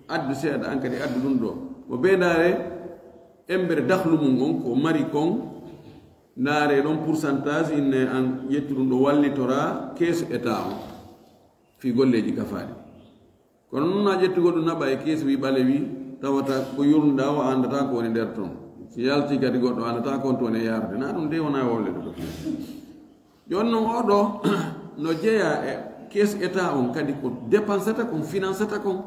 addu seeɗa, an kadi addu ɗum ɗo. Mo bee ndaare embere dahlu mum on ko mari kon, ndaare ɗon pourcentage, inne an ƴettu ɗum ɗo wallitora keeso état on fii golleeji kafaaɗi. Kono noon, na ƴettugol ɗum naɓa e keesi, wi ɓalewi, tawata ko yurnuɗaa o, a anndataa ko woni nder toon. Si yaltii kadi, goɗɗo anndataa ko on toon e yaarude. Na ɗum de wonaa wowle ɗo. Jooni noon, oo ɗo no jeyaa e keesi état on kadi, ko dépensata kon, finansata kon.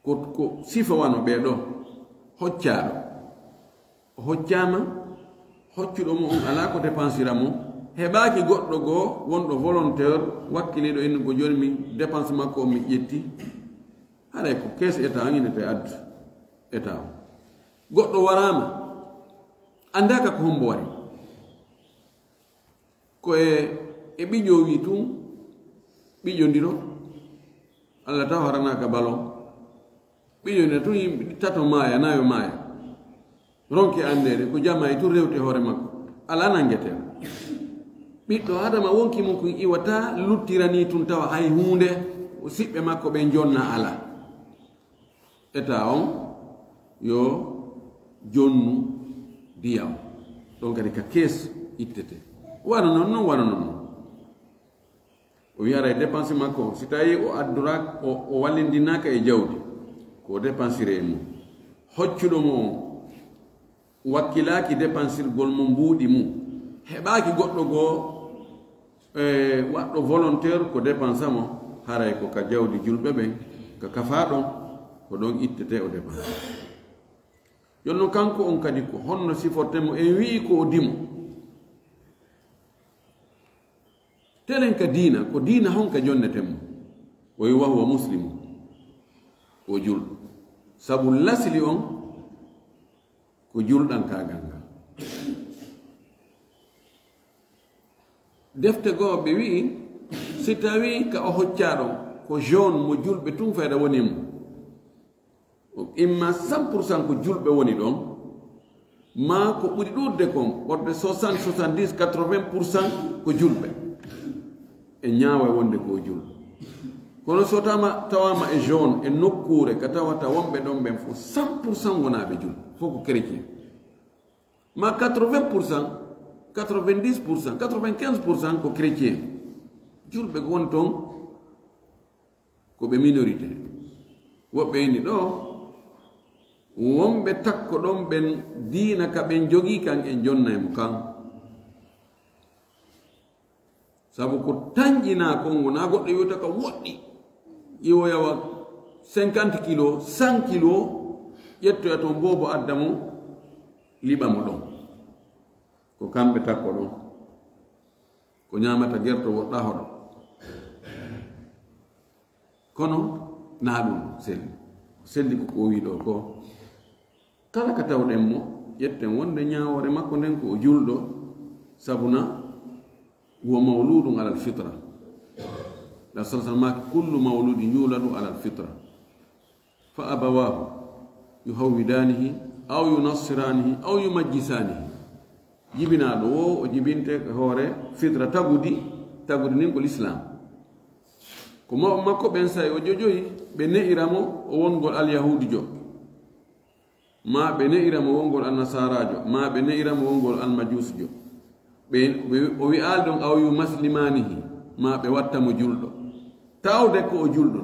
Ko, ko sifa wano ɓee ɗo, hoccaaɗo. O hoccaama, hoccuɗo mo on alaa ko dépensira mo, heɓaaki goɗɗo goo wonɗo volontaire, wakkiliiɗo, innu ko jooni min dépense makko o mi ƴetti. Haray ko kees état on, inete addu état on. Goɗɗo waraama, anndaaka ko hombo wari. Ko e, e ɓiƴo wi tun, ɓiƴo ndiro, Allah taw haranaaka balo. Ɓiƴo nde tun yimɓe tato maaya, nayo maaya. Ronke anndeede, ko jama e tun rewti hoore makko. Alaa nanngeteeɗo. Ɓiɗɗo Adama wonki mum kun iwata, luttirani tun tawa hay huunde, o siɓɓe makko ɓen jonna alaa. État on yo jonnu diyam. Ɗon kadi ka kees ittete. Wano non, non, wano non non. O wi'aray dépense makko, si tawi o addura, o, o wallindinaaka e jawdi, ko o dépensire e mum. Hoccuɗo mo on, wakkilaaki dépensirgol mo mbuuɗi mum, heɓaaki goɗɗo goo, e, waɗɗo volontaire ko dépensa mo, haray ko ka jawdi julɓe ɓen, ka kafaa ɗon, ko ɗon ittete o dépensa. Jooni non kanko on kadi ko honno siforten mo? En wi'i ko o dimo. Telen ka diina, ko diina honka jonneten mo? O wi'i, "Wa huwa muslimu." Ko julɗo. Sabu lasli on ko julɗankaagal ngal. Defte goo ɓe wi'i, si tawi ka o hoccaa ɗon, ko jaune mo julɓe tun fayda woni mo. Imma cent pour cent ko julɓe woni ɗon, maa ko ɓuri ɗuuɗde kon, wonde soixante, soixante-dix, quatre-vingts pour cent ko julɓe. E ñaawa e wonde ko julɓe. Kono so tama-, tawaama e jaune, e nokkuure ka tawata wonɓe ɗon ɓen fof, cent pour cent wonaaɓe julɓe, fof ko chrétien. Ma quatre-vingts pour cent, quatre-vingt-dix pour cent, quatre-vingt-quinze pour cent ko chrétien. Julɓe ko woni toon, ko ɓe minorité. Woɓɓe ini ɗo, wonɓe takko ɗon ɓen diina ka ɓen jogii kan en jonnay mo kan. Sabu ko tanƴinaa kon wonaa goɗɗo iwta ka woɗɗi. Iwoya wa cinquante kilos, cent kilos, ƴettoya toon boobo adda mo, liɓa mo ɗon. Ko kamɓe takko ɗon. Ko ñaamata gerto woɗɗa hoɗo. Kono naa ɗum selli. Selli ko ko o wi ɗo ko. Kala ka tawɗen mo, ƴetten wonde ñaawoore makko nden ko o julɗo, sabuna wo mawludun alal fitra. Rasul sallallahu alaihi wasallam maaki, "Kullu mawludin yuladu alal fitra. Fa abawahu yuhawwidanihi, aw yunassiranihi, aw yumajjisanihi." Jibinaaɗo wo, o jibinte e hoore fitra tagudi, tagudi nin ko l'islam. Ko mawɓe makko ɓen say o jojoyi, ɓe ne'ira mo o wongol alyahuudujo. Ma ɓe ne'ira mo wongol annasaaraajo, ma ɓe ne'ira mo wongol almajuusijo. Ɓe, ɓe, o wi'aali ɗon, "Aw yumaslimanihi," ma ɓe watta mo julɗo. Tawde ko o julɗo.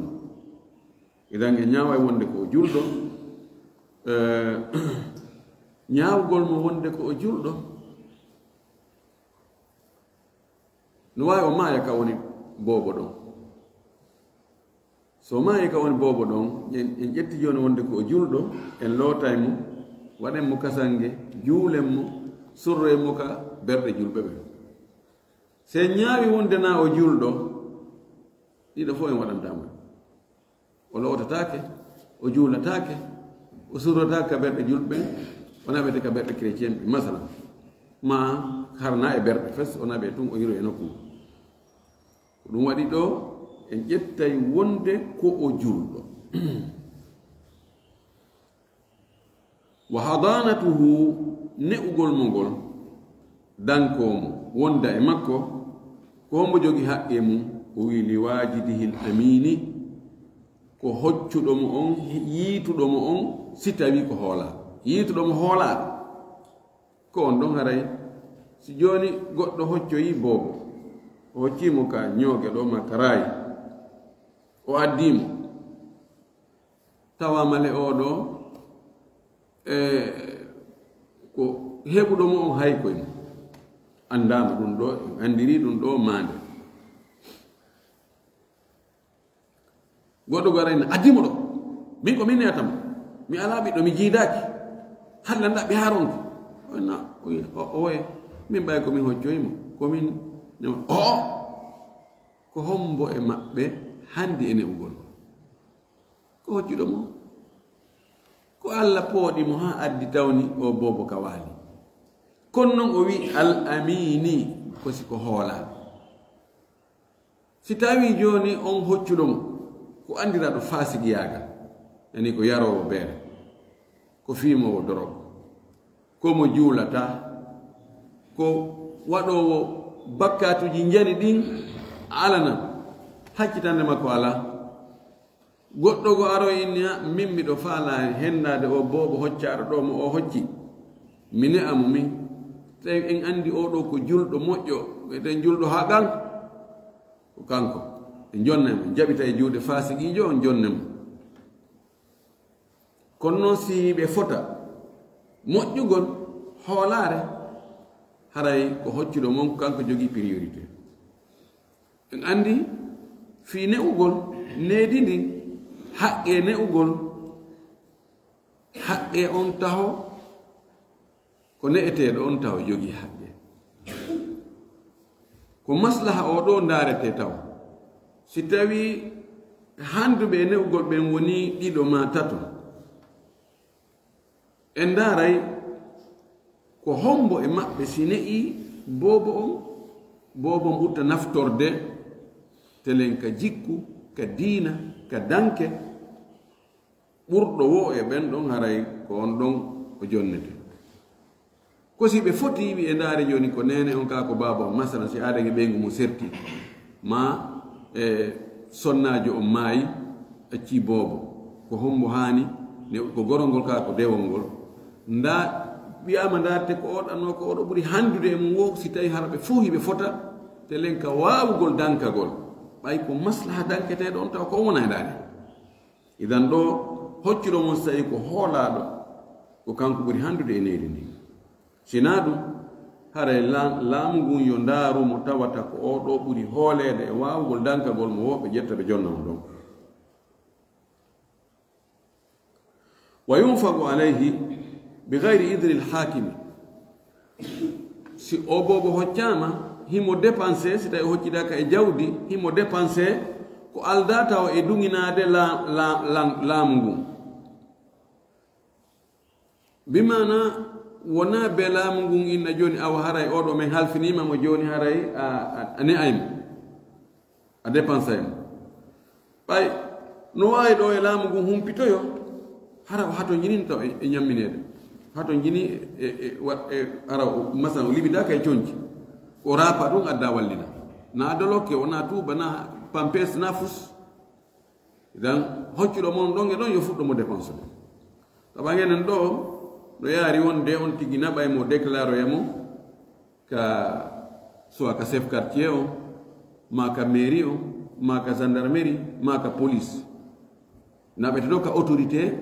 Idan en ñaaway wonde ko o julɗo. Eh, ñaawgol mo wonde ko o julɗo. No waawi o maaya ka woni boobo ɗon. So maayi ka woni boobo ɗon, en, en ƴetti jooni wonde ko o julɗo, en lootay mo, Waɗen mo kasange, juulen mo, surroyen mo ka berɗe julɓe ɓen. Si en ñaawi wonde naa o julɗo, ɗiɗo fof en waɗantaa mo. O lootataake, o juulataake, o surrotaake ka berɗe julɓe ɓen, o naɓete ka berɗe chrétien ɓe, masalan. Ma harna e berɗe fes, o naɓe tun, o hiroye nokku. Ko ɗum waɗi ɗo, en ƴettay wonde ko o julɗo. Wa hadanatuhu, ne'ugol mo ngol, dankoo mo, wonda e makko, ko hombo jogi haqqe mum? O wi, li wajidihil amini, ko hoccuɗo mo on, yiituɗo mo on, si tawi ko hoolaa. Yiituɗo mo hoolaaɗo, ko on ɗon haray. Si jooni goɗɗo hoccoyi boobo, o hoccii mo ka ñooge ɗo, ma ka raayi, o addii mo, tawaama le oo ɗoo, e ko heɓuɗo mo on hay koye mum. Anndaama ɗum ɗo, en anndiri ɗum ɗo maande. Goɗɗo garay na addi mo ɗo. Min ko min ne'ata mo. Mi alaa ɓiɗɗo, mi jiidaaki. Hannde anndaa ɓe haa ronki. O na, o, o, oye, min ɓay ko min hoccoyi mo. Ko min, o, ko hombo e maɓɓe handi e ne'ugol? Ko hoccuɗo mo. Ko Alla pooɗi mo haa addi tawni o boobo ka waali. Kono non o wi al amini, ko si ko hoolaa. Si tawi jooni on hoccuɗo mo, ko anndiraɗo faasigiyaagal, yani ko yaroowo beere, ko fiimoowo dorog, ko mo juulataa, ko waɗoowo bakkaatuuji njani ɗin alanan, haccitande makko alaa. Goɗɗo go aroy inni, "Ah, min miɗo faalaa henndaade o boobo hoccaaɗo ɗo mo o hocci. Mi ne'a mo min. Tawi en anndi oo ɗoo ko julɗo moƴƴo, eten julɗo haqqan." Ko kanko. En jonnay mo, jaɓita e juuɗe faasiqiijo on, jonne mo. Kono noon si ɓe fota, moƴƴugol, hoolaare, haray ko hoccuɗo mon, kanko jogii priorité. En anndi fii ne'ugol, needi ndin, haqqee ne'ugol, haqqee on taho, ko ne'eteeɗo on taho jogii haqqee. Ko maslaha oo ɗoo ndaaretee taho. Si tawii handuɓe e ne'ugol ɓen wonii ɗiɗo maa tato, en ndaaray ko hombo e maɓɓe si ne'ii boobo on, boobo on ɓurta naftorde telen ka jikku, ka diina, ka danke, ɓurɗo woo e ɓen ɗon, haray ko on ɗon o jonnete. Ko si ɓe fotii, ɓe e ndaari jooni ko neene on kaa ko baaba on, masalan, si aadake ɓeyngu mo serti, maa e sonnaajo on maayi, accii boobo, ko hombo haani, ne ko gorol ngol kaa ko dewol ngol? Ndaa, wiyaama ndaarte ko oo ɗannoo, ko oo ɗoo ɓuri handude e mum woo, si tawii hara ɓe fof hiɓe fota, telen ka waawugol dankagol, ɓay ko maslaha danketeeɗo on tawa ko on wona e ndaari. Idan ɗoo, hoccuɗo mon si tawii ko hoolaaɗo, ko kanko ɓuri handude e needi ndin. Si naa ɗum, haray la-, laamu ngun yo ndaaru mo tawata ko oo ɗoo ɓuri hooleede e waawugol dankagol mo woo, ɓe ƴetta ɓe jonna mo ɗon. Wa yunfagu alayhi bi gayri idnil haakimi. Si oo boobo hoccaama, himo dépensé, si tawii o hoccidaaka e jawdi, himo dépensé ko aldaa tawa e duŋinaade la-, la-, la-, laamu ngun. Bi maana, wonaa be laamu ngun inna jooni, awa haray oo ɗoo men halfiniima mo jooni, haray a, a, a ne'ay mo. A dépensay mo. Ɓay no waawi ɗoo e laamu ngun humpitoyo, hara o hatonjini taw e, e ñammineede. Hatonjini e, e, wa-, e, hara o, masalan, o liɓidaaka e conci. O raapa ɗum adda wallina. Na dolokke, o na tuuba, na pampers, na fus. Idan, hoccuɗo mon ɗon e ɗon yo fuɗɗo mo dépense ɗum. Tawa enen ɗoo, no yaari wonde on tigi naɓay mo, déclaroya mo, ka, soit ka chef quartier on, maa ka mairie on, maa ka gendarmerie, maa ka police. Naɓete ɗoo ka autorité,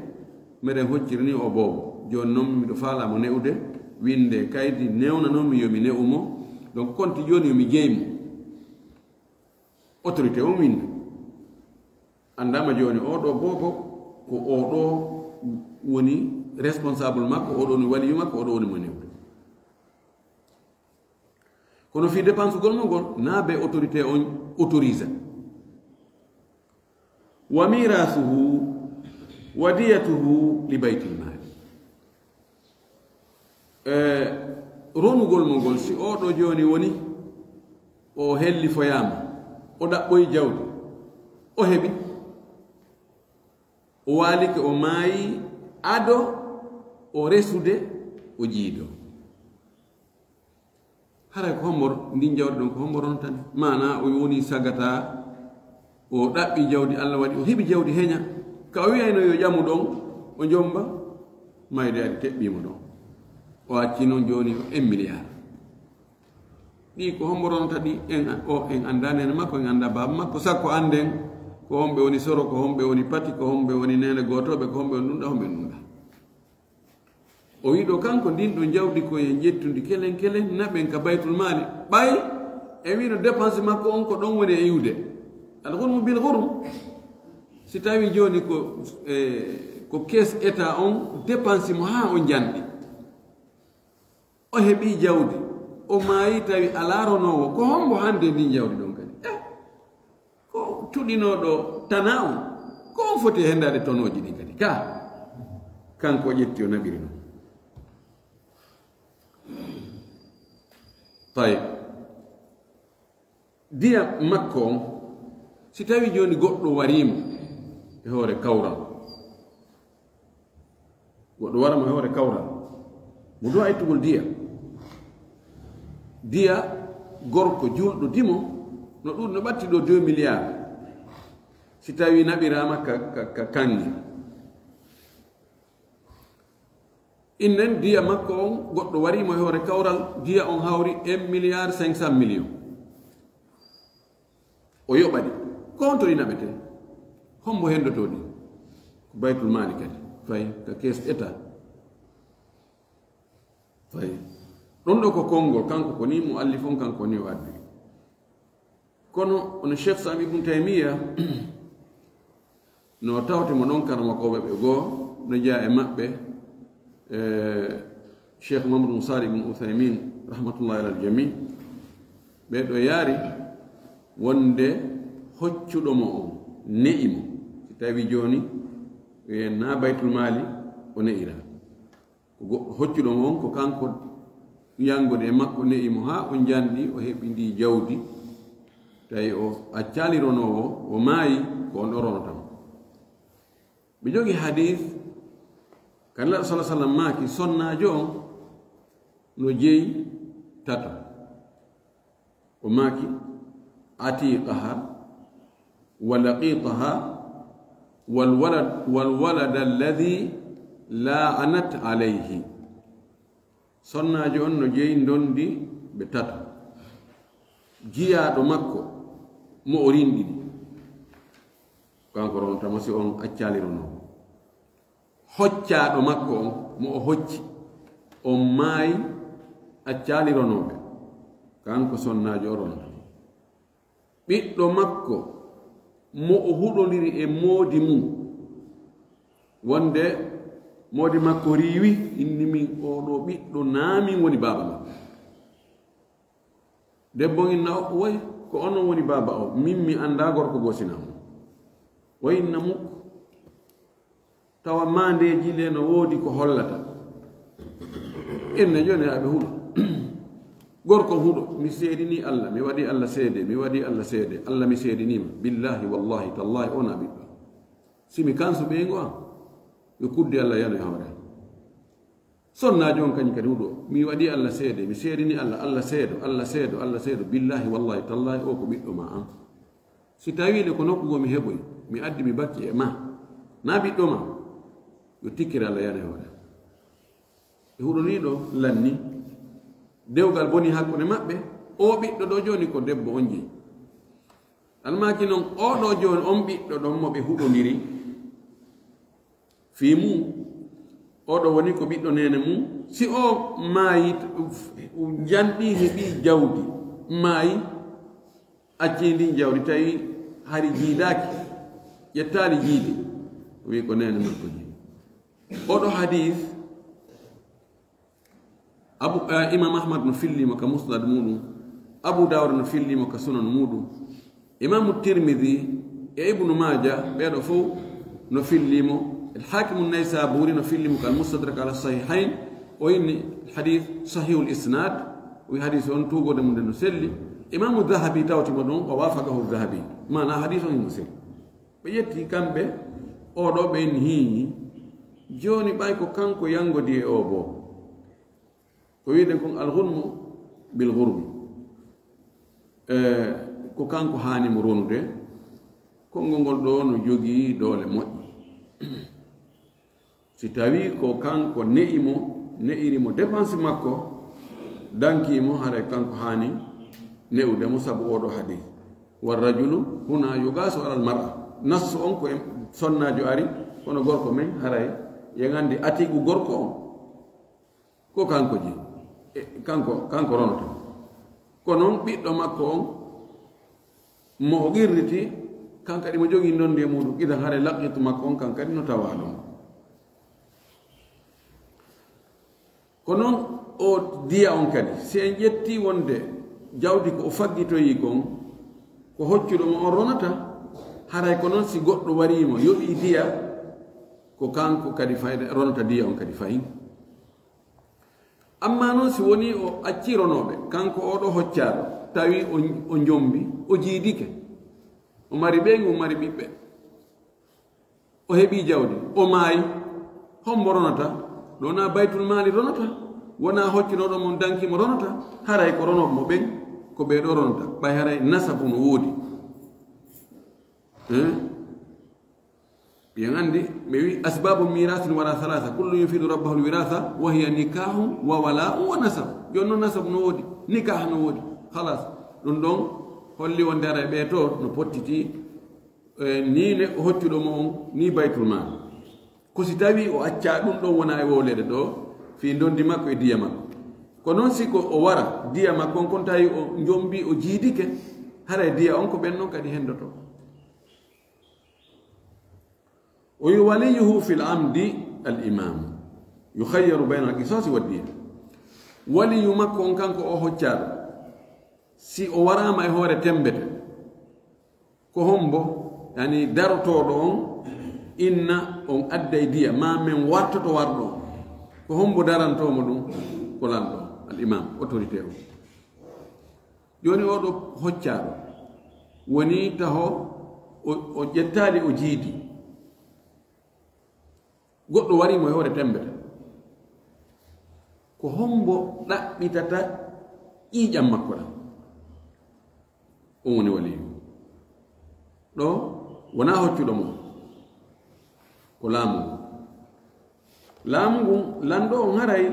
meɗen hocciri ni o boobo. Jooni non miɗo faalaa mo ne'ude, winde kaydi, newnanon mi yo mi ne'u mo. Donc, konti jooni yo mi jeyi mo. Autorité on winda. Anndaama jooni oo ɗoo boobo, ko oo ɗoo woni, responsable makko, oɗo woni waliyu makko, oɗo woni mo newɗo. Kono fii dépensegol mo ngol, na be autorité on autorisé. Wa mirasuhu wa diyatuhu li baytil mali. E, ronugol mo ngol, si oɗo jooni woni, o hellifoyaama, o ɗaɓɓoyi jawdi, o heɓi, o waalike, o maayi, ado o resude, o jiido. Haray ko hombo ndin jawdi ɗon, ko hombo rontani? Maana o woni sagata, o ɗaɓɓi jawdi, Allah waɗi o heɓi jawdi heña. Ka o wi'ayno yo ƴamu ɗon, o jomba, mayde ari teɓɓimo ɗon. O acci non jooni o un milliard. Ɗi ko hombo ronta ɗi? En, o, en anndaa neene makko, en anndaa baaba makko, sakko annden ko homɓe woni soro, ko homɓe woni pati, ko homɓe woni neene gootoɓe, ko homɓe woni ɗunɗa, homɓe woni ɗunɗa. O wi'i ɗo kanko ndin ɗon jawdi ko en ƴettundi kelen kelen, naɓen ka baytul maali. Ɓay e wi'no dépense makko on ko ɗon woni e iwde. Al ghurmu bil ghurm. Si tawi jooni ko, e, ko caisse état on dépense mo haa o janɗi. O heɓi jawdi. O maayi tawi alaa ronoowo. Ko hombo hande ndin jawdi ɗon kadi? Eh, ko tuɗinooɗo tana on. Ko on foti hendaade tonooji ɗin kadi. Ka, kanko o ƴetti o naɓiri ɗum. Tayyib. Diya makko on, si tawi jooni goɗɗo wariimo e hoore kawral, goɗɗo wara mo e hoore kawral, mo duwa ittugol diya. Diya gorko juulɗo dimo, no ɗum no ɓatti ɗo deux milliards. Si tawi naɓiraama ka, ka, ka kanŋe. Innen diya makko on, goɗɗo wari mo e hoore kawral, diya on hawri un milliard cinq cent millions. O yoɓani. Ko honto ɗi naɓete? Hombo hendoto ɗi? Ko baytul maali kadi. Fay, ka caisse état. Fay. Ɗon ɗo ko konngol, kanko ko ni muallif on, kanko ni o addi. Kono ono Cheikh Islam Ibn Taymiya, no tawte mo ɗon karamokooɓe ɓe goo, no jeyaa e maɓɓe, e, Cheikh Muhammad bin Salih Ibn Uthaymin, rahmatullahi alal jami, ɓe ɗo yaari wonde hoccuɗo mo on, ne'i mo. Si tawi jooni, e, na baytul maali o ne'ira. Ko goɗɗo hoccuɗo mo on, ko kanko yangude e makko ne'i mo haa o janɗi, o heɓi ndi jawdi, tawi o accaali ronoowo, o maayi, ko on ɗo ronotamo. Ɓe jogi hadis, kan Nulaaɗo sallallahu alaihi wasallam maaki, sonnaajo on no jeyi tato. O maaki, atiqaha wa laqitaha wal walad, wal walada alladhi la'anat alayhi. Sonnaajo on no jeyi ndondi ɓe tato. Jiyaaɗo makko mo o rinɗini. Kanko ronotamo si on accaali ronoowo. Hoccaaɗo makko on, mo o hocci, on maayi, accaali ronooɓe. Kanko sonnaajo o ronata. Ɓiɗɗo makko, mo o huɗondiri e moodi mum, wonde moodi makko riiwi, inni min oo ɗoo ɓiɗɗo naa min woni baaba makko. Debbo inna o, woy, ko onon woni baaba o, min mi anndaa gorko goo sina mo. O inna mukko. Tawa maandeeji le no woodi ko hollata. Inna jooni aɓe huɗo. Gorko huɗo, mi seedini Allah, mi waɗi Allah seede, mi waɗi Allah seede, Allah mi seediniima. Billahi, wallahi, tallahi, on a ɓiɗɗo. Si mi kansu ɓeyngu am, yo kuddi Allah yano e hoore am. Sonnaajo on kañum kadi huɗo, mi waɗi Allah seede, mi seedini Allah, Allah seedo, Allah seedo, Allah seedo, billahi, wallahi, tallahi, o ko ɓiɗɗo ma an. Si tawi le ko nokku goo mi heɓoy, mi addi mi bakki e ma, na ɓiɗɗo ma, yo tikkere Allah yano e hoore am. E huɗo ni ɗo lanni, dewgal boni hakkunde maɓɓe, o ɓiɗɗo ɗo jooni ko debbo on jeyi. Almaaki non, o ɗo jooni on ɓiɗɗo ɗon mo ɓe huɗondiri, fii mum, oɗo woni ko ɓiɗɗo neene mum. Si o maayi, janɗi heɓi jawdi, maayi, acci ndin jawdi, tawi hari jiidaaki, ƴettaali jiidi, o wi'i ko neene makko jeyi. Oɗo hadith, Abu, eh, Imam Ahmad no fillimo ka Musnad muɗum, Abu Dawud no fillimo ka Sunan muɗum, Imamu Tirmidhi e Ibnu Maja, ɓeɗo fof no fillimo. Al Hakimu Naysaburi no fillimo ka Al Mustadrak ala Sahihain, o inni hadith sahihul isnad, o wi hadith on tuugode mum nde no selli. Imamu Dhahabi tawtimo ɗum, o wafaqahu Dhahabi, mana hadith on himo selli. Ɓe ƴetti kamɓe, oɗo ɓe inni hiñi. Joni ɓay ko kanko yangodi e o bo. Ko wi'den kon al-ghunmu bil ghurmi. Eh, ko kanko haani mo ronude. Konngol ngol ɗo no jogii doole moƴƴe. Si tawii ko kanko ne'i mo, ne'iri mo dépense makko, danki mo, haray kanko haani ne'ude mo sabu oɗo hadith. Wa rajulu huna yugasu alal mar'a. Nassu on ko e sonnaajo ari, kono gorko men haray yangandi atigu gorko on. Ko kanko ji, e, kanko, kanko ronata. Ko noon ɓiɗɗo makko on, mo o qirriti, kan kadi mo jogii ndondi e muɗum, idan haray laqqitu makko on, kan kadi no tawa ɗon. Ko noon o diya on kadi, si en ƴetti wonde jawdi ko o faggitoyi kon, ko hoccuɗo mo on ronata, haray ko noon si goɗɗo warii mo, yoɓii diya, ko kanko kadi fayda, ronata diya on kadi fayin. Amma noon si wonii o accii ronooɓe, kanko oɗo hoccaaɗo, tawi o, o njombi, o jiidike, o mari ɓeyngu, o mari ɓiɓɓe, o heɓii jawdi, o maayi, hombo ronata? Ɗo wonaa baytul maali ronata, wonaa hoccunoɗo mo danki mo ronata, haray ko ronooɓe mo ɓen, ko ɓee ɗo ronata, ɓay haray nasabu no woodi. Eh? Ɓe anndi, ɓe wi asbabu mirasil wara salasa, kullu yufidu rabbahu alwirasa, wa hiya nikahu wa wala'u wa nasab. Jooni noon nasabu no woodi, nikah no woodi, halas. Ɗum ɗon holli wonde ara e ɓee to no pottiti, eh, ni ne hoccuɗo mo on, ni baytul maal. Ko si tawi o accaa ɗum ɗon wona e wowleede ɗo, fii ndondi makko e diya makko. Ko noon si ko o wara, diya makko on kon tawi o njombi, o jiidike, haray diya on ko ɓen noon kadi hendoto. O wi waliyuhu fil amdi al imam. Yukhayyaru bayna al qisasi wa diya. Waliyu makko on kanko o hoccaaɗo. Si o waraama e hoore tembete. Ko hombo, yani darotooɗo on, inna on adday diya, ma men wartoto warɗo on. Ko hombo darantoo mo ɗum? Ko lanɗo, al imam, autorité on. Jooni oɗo hoccaaɗo, woni taho o, o ƴettaali o jiidi. Goɗɗo warii mo e hoore tembete. Ko hombo ɗaɓɓitata ƴiiƴam makko ɗam? On woni waliyu. Ɗo wonaa hoccuɗo mo. Ko laamu ngu. Laamu ngun, lanɗo on haray,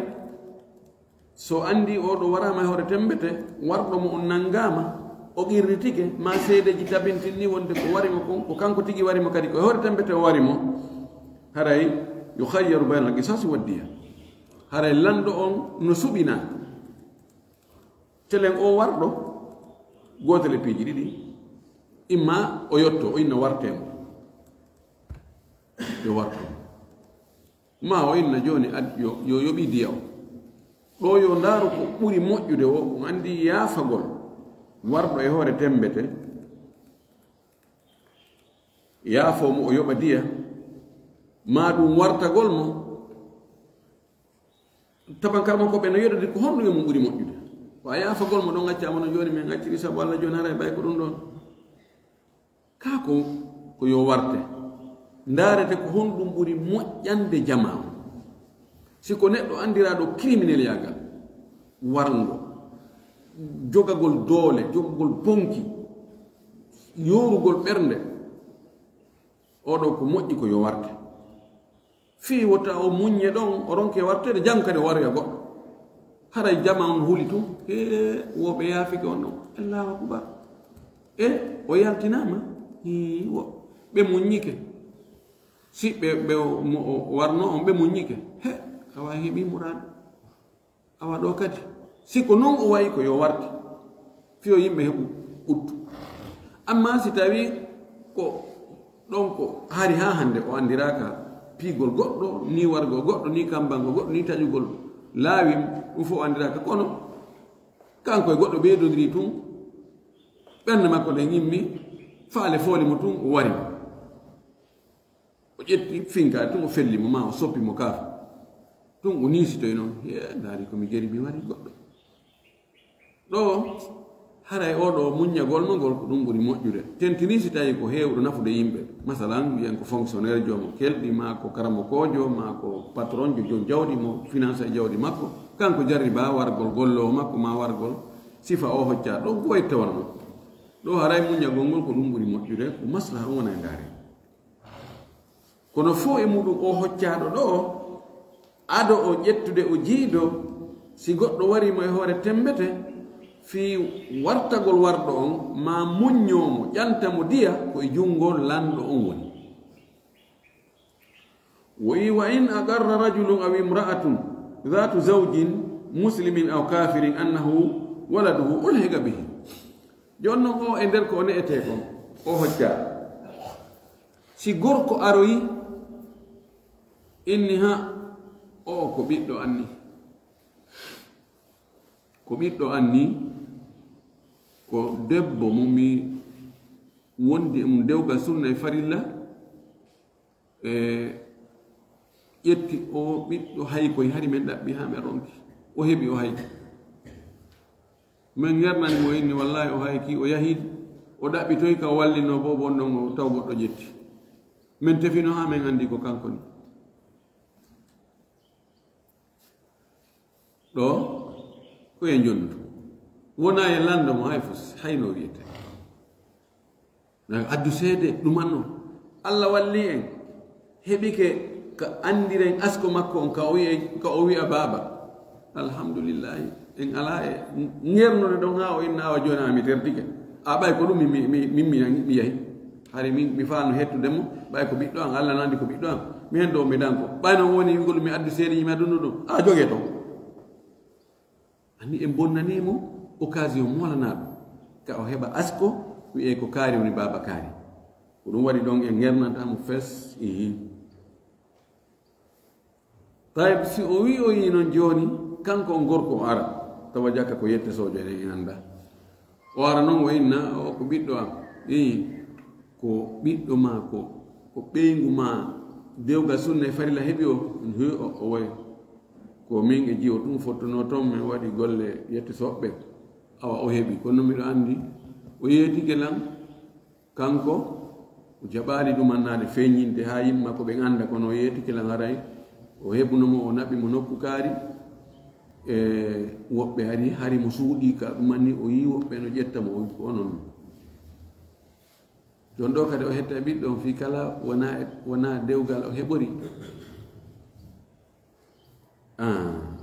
so anndi oɗo waraama e hoore tembete, warɗo mo on nanngaama, o qirritike, ma seedeeji tabintinni wonde ko wari mo kon, ko kanko tigi wari mo kadi, ko e hoore tembete o wari mo, haray yukhayyaru bayna al qisasi wa diya. Haray lanɗo on no suɓinaa. Telen o warɗo, gootel e piiji ɗiɗi, imma o yotto, o inna wartee mo. Yo warto. Ma o inna jooni ad-, yo, yo yoɓi diya o. Ɗo yo ndaaru ko ɓuri moƴƴude o, o anndi yaafagol warɗo e hoore tembete, yaafoo mo o yoɓa diya, ma ɗum wartagol mo, tabankar makko ɓe no yododi ko honɗum e mum ɓuri moƴƴude. Ko a yaafagol mo ɗon accaa mo no jooni men acciri sabu Allah jooni haray ɓay ko ɗum ɗon. Kaa ko, ko yo warte. Ndaarete ko honɗum ɓuri moƴƴande jamaa on. Si ko neɗɗo anndiraaɗo criminel yaagal, warngo, jogagol doole, jogagol bonki, yoorugol ɓernde, oɗo ko moƴƴi ko yo warte. Fii wota o muññe ɗon, o ronke warteede, jam kadi o waroya goɗɗo. Haray jamaa on huli tun, hee, wo ɓe yaafike on ɗon. Allahu akbar. E, o yaltinaama? Hii, wo. Ɓe muññike. Si ɓe, ɓe o, mo o warno on, ɓe muññike. He, awa heɓi muraadu. Awa ɗo kadi, si ko non o wayi ko yo warte, fiyo yimɓe heɓu ɓuttu. Amma si tawi ko ɗon ko hari haa hannde o anndiraaka Piigol goɗɗo, ni wargol goɗɗo, ni kambango goɗɗo, ni taƴugol laawi, ɗum fof anndiraaka. Kono kanko e goɗɗo ɓeydondiri tun, ɓernde makko nden immi, faale fooli mo tun, o wari mo. O ƴetti finkaari tun, o felli mo, ma o soppi mo kaafa. Tun o niisitoy noon, "He, ndaari ko mi geri, mi wari goɗɗo." Ɗo, haray oo ɗoo muññagol mo ngol ko ɗum ɓuri moƴƴude. Tentini si tawii ko heewɗo nafude yimɓe. Masalan, mbiyen ko fonctionnaire, joomo kelɗi, maa ko karamokoojo, maa ko patronjo, joom jawdi mo finance e jawdi makko. Kanko jarribaa wargol golloowo makko, maa wargol sifa o hoccaa. Ɗum ko wayi tawano. Ɗo haray muññagol ngol ko ɗum ɓuri moƴƴude, ko maslaha on wona e ndaare. Kono fof e muɗum o hoccaaɗo ɗo, ado o ƴettude o jiido, si goɗɗo wari mo e hoore tembete, fii wartagol warɗo on, ma muññoo mo, ƴanta mo diya, ko e junngo lanɗo on woni. Wo wi, "Wa in aqarra rajulun aw imra'atun dhatu zawjin muslimin aw kafirin annahu waladuhu ulhiqa bihi." Jooni non o e nder ko o ne'etee kon, o hoccaa. Si gorko aroyi, inni, "Ha, o ko ɓiɗɗo an ni. Ko ɓiɗɗo an ni, ko debbo mo mi wondi e mum dewgal sunna e farilla." E ƴetti o ɓiɗɗo haykoy, hari men ɗaɓɓi haa men ronki. O heɓi o hayki. Men ngernani mo inni, "Wallahi o hayki, o yahi, o ɗaɓɓitoy ka o wallinoo boobo on ɗon, o taw goɗɗo ƴetti." Men tefino haa men anndi ko kanko ni. Ɗo, ko e njondu. Wona e lanndo mo hay fus, hay no wiyete. Na addu seede ɗumanno. Allah walli en. Heɓike ka anndiren asko makko on, ka o wi'e, ka o wi'a baaba. Alhamdulillahi. En alaa e ngernude ɗon haa o inna awa jooni a mi tertike. A ɓay ko ɗum mi, mi, mi, mi, mi, mi yahi. Hari min, mi faano hettude mo, ɓay ko ɓiɗɗo an, Allah nandi ko ɓiɗɗo an. Mi hen ɗo mi danko. Ɓay no woni wi'ugol mi addu seede mi adduno ɗum. A joge ton. Anni en bonnanii mo occasion moolanaaɗo. Ka o heɓa asko, wi'ee ko kaari woni baaba kaari. Ko ɗum waɗi ɗon en ngernanta mo fes, ihi. Tayib, si o wi'oyi noon jooni, kanko on gorko o ara, tawa jaka ko yette soojo enen en annda. O ara noon o inna, o ko ɓiɗɗo am. Ii, ko ɓiɗɗo ma ko, ko ɓeyngu ma dewgal sunna e farilla heɓi o? Hi, o, o wayi. Ko min e jiwo ɗum fottuno toon, min waɗi golle yette soɓɓe. Awa o heɓi, kono miɗo anndi, o yeetike lan, kanko, o jaɓaali ɗum annaade feeñinde haa yimɓe makko ɓen annda, kono o yeetike lan haray, o heɓuno mo, o naɓi mo nokku kaari, e woɓɓe hari, hari mo suuɗii ka ɗum anni, o yii woɓɓe no ƴetta mo, o wi ko onon. Jooni ɗo kadi o hetta e ɓiɗɗo on fii kala wona, wona dewgal o heɓori. Ah.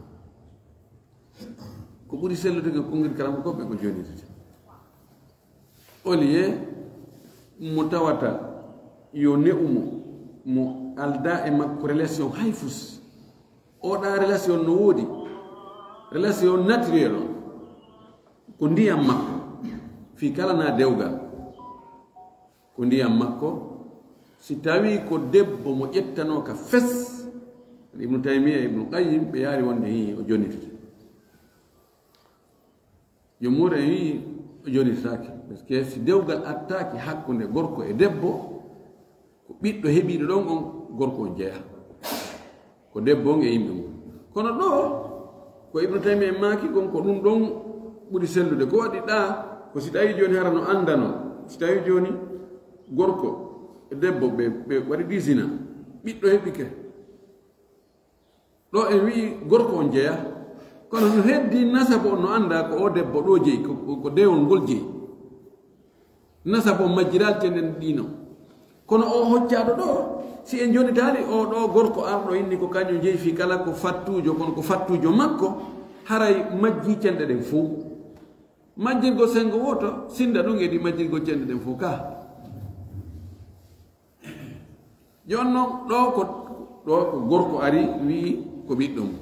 Ko ɓuri sellude ko konngiri kala ko ɓe ko joonirte. Au lieu mo tawata yo ne'u mo, mo alda e makko relation hay fus. Oɗa relation no woodi. Relation naturel on. Ko ndiyam makko. Fii kala na dewgal. Ko ndiyam makko. Si tawii ko debbo mo ƴettanoo ka fes, Ibnu Taymiya e Ibnu Qayyim, ɓe yaari wonde hii o jonitete. Jumhuur en wii o jonitetaake. Parce que si dewgal attaaki hakkunde gorko e debbo, ko ɓiɗɗo heɓiiɗo ɗon on, gorko on jeyaa. Ko debbo on e yimɓe mum. Kono ɗo, ko Ibnu Taymiya en maaki kon, ko ɗum ɗon ɓuri sellude. Ko waɗi ɗa, ko si tawi jooni hara no anndano, si tawi jooni gorko e debbo ɓe, ɓe waɗi ɗi zina, ɓiɗɗo heɓike. Ɗo en wi'i gorko on jeyaa. Kono no heddi nasaba on no annda ko o debbo ɗo jeyi, ko, ko, ko dewol ngol jeyi. Nasaba on majjiral tenen ɗino. Kono o hoccaaɗo ɗo, si en jonitaali o ɗo gorko arɗo inni ko kañum jeyi fii kala ko fattuujo, kono ko fattuujo makko, haray majji cenɗe ɗen fow. Majjirgol sengo wooto, sinda ɗum edi majjirgol cenɗe ɗen fow ka. Jooni non, ɗo ko, ɗo ko gorko ari wi'i ko ɓiɗɗo mum.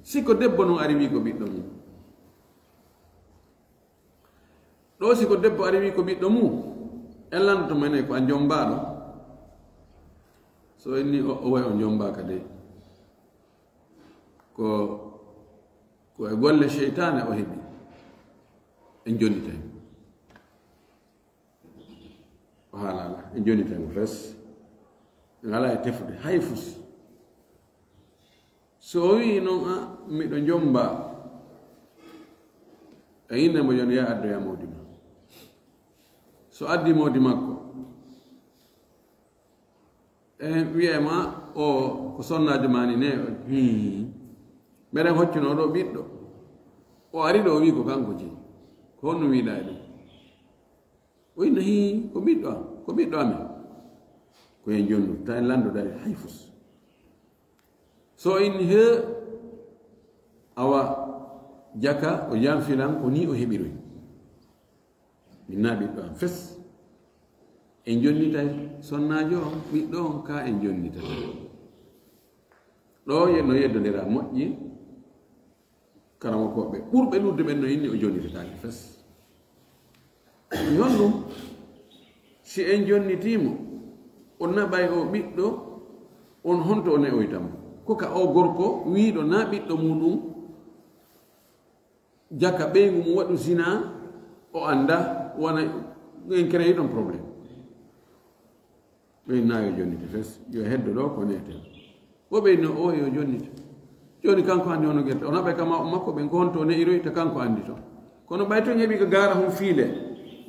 Si ko debbo non ari wi'i ko ɓiɗɗo mum. Ɗo si ko debbo ari wi'i ko ɓiɗɗo mum, en lanndotoo mo enen ko a jommbaaɗo. So inni o, o wayi o njombaaka de. Ko, ko e golle seytaane o heɓi. En jonnitay. O haalaala. En jonnitay mo fes. En alaa e tefude. Hay fus. So o wi'i noon, "A, miɗo njomba." E innde mo jooni, "Yaa addoya moodi ma." So addi moodi makko. E wi'ay ma, "O, ko sonnaajo ma ni ne." Hmm. Meɗen hoccuno ɗo ɓiɗɗo. O ari ɗo, o wi'i ko kanko jeyi. Ko honno wi'uɗaa e ɗum? O inna, "Hii, ko ɓiɗɗo am, ko ɓiɗɗo amen." Ko en jonnu, ta en lanndo dari hay fus. So in he, awa jaka, o yanfilan, ko ni o heɓiroy. Min na ɓiɗɗo am fes. En jonnitay sonnaajo on, ɓiɗɗo on ka en jonnitata. Ɗo ye-, no yeddondira moƴƴi, karamokooɓe ɓurɓe lurduɓe ɓen no inni o jonnitataake fes. Ko honɗum? Si en jonnitii mo, o naɓay o ɓiɗɗo, on honto o ne'oyta mo? Ko ka o gorko wi'uɗo na ɓiɗɗo muɗum, jaka ɓeyngu mum waɗu zina, o annda, wona en créé ɗon problème. Ɓe na yo jonnite fes, yo heddo ɗo ko neten. Wo ɓe no o yo jonnite. Jooni kanko anndi hono gerte. O naɓay kama o makko ɓen ko honto o ne'iroyta kanko anndi to. Kono ɓay to heɓi ko gaara hon fiile,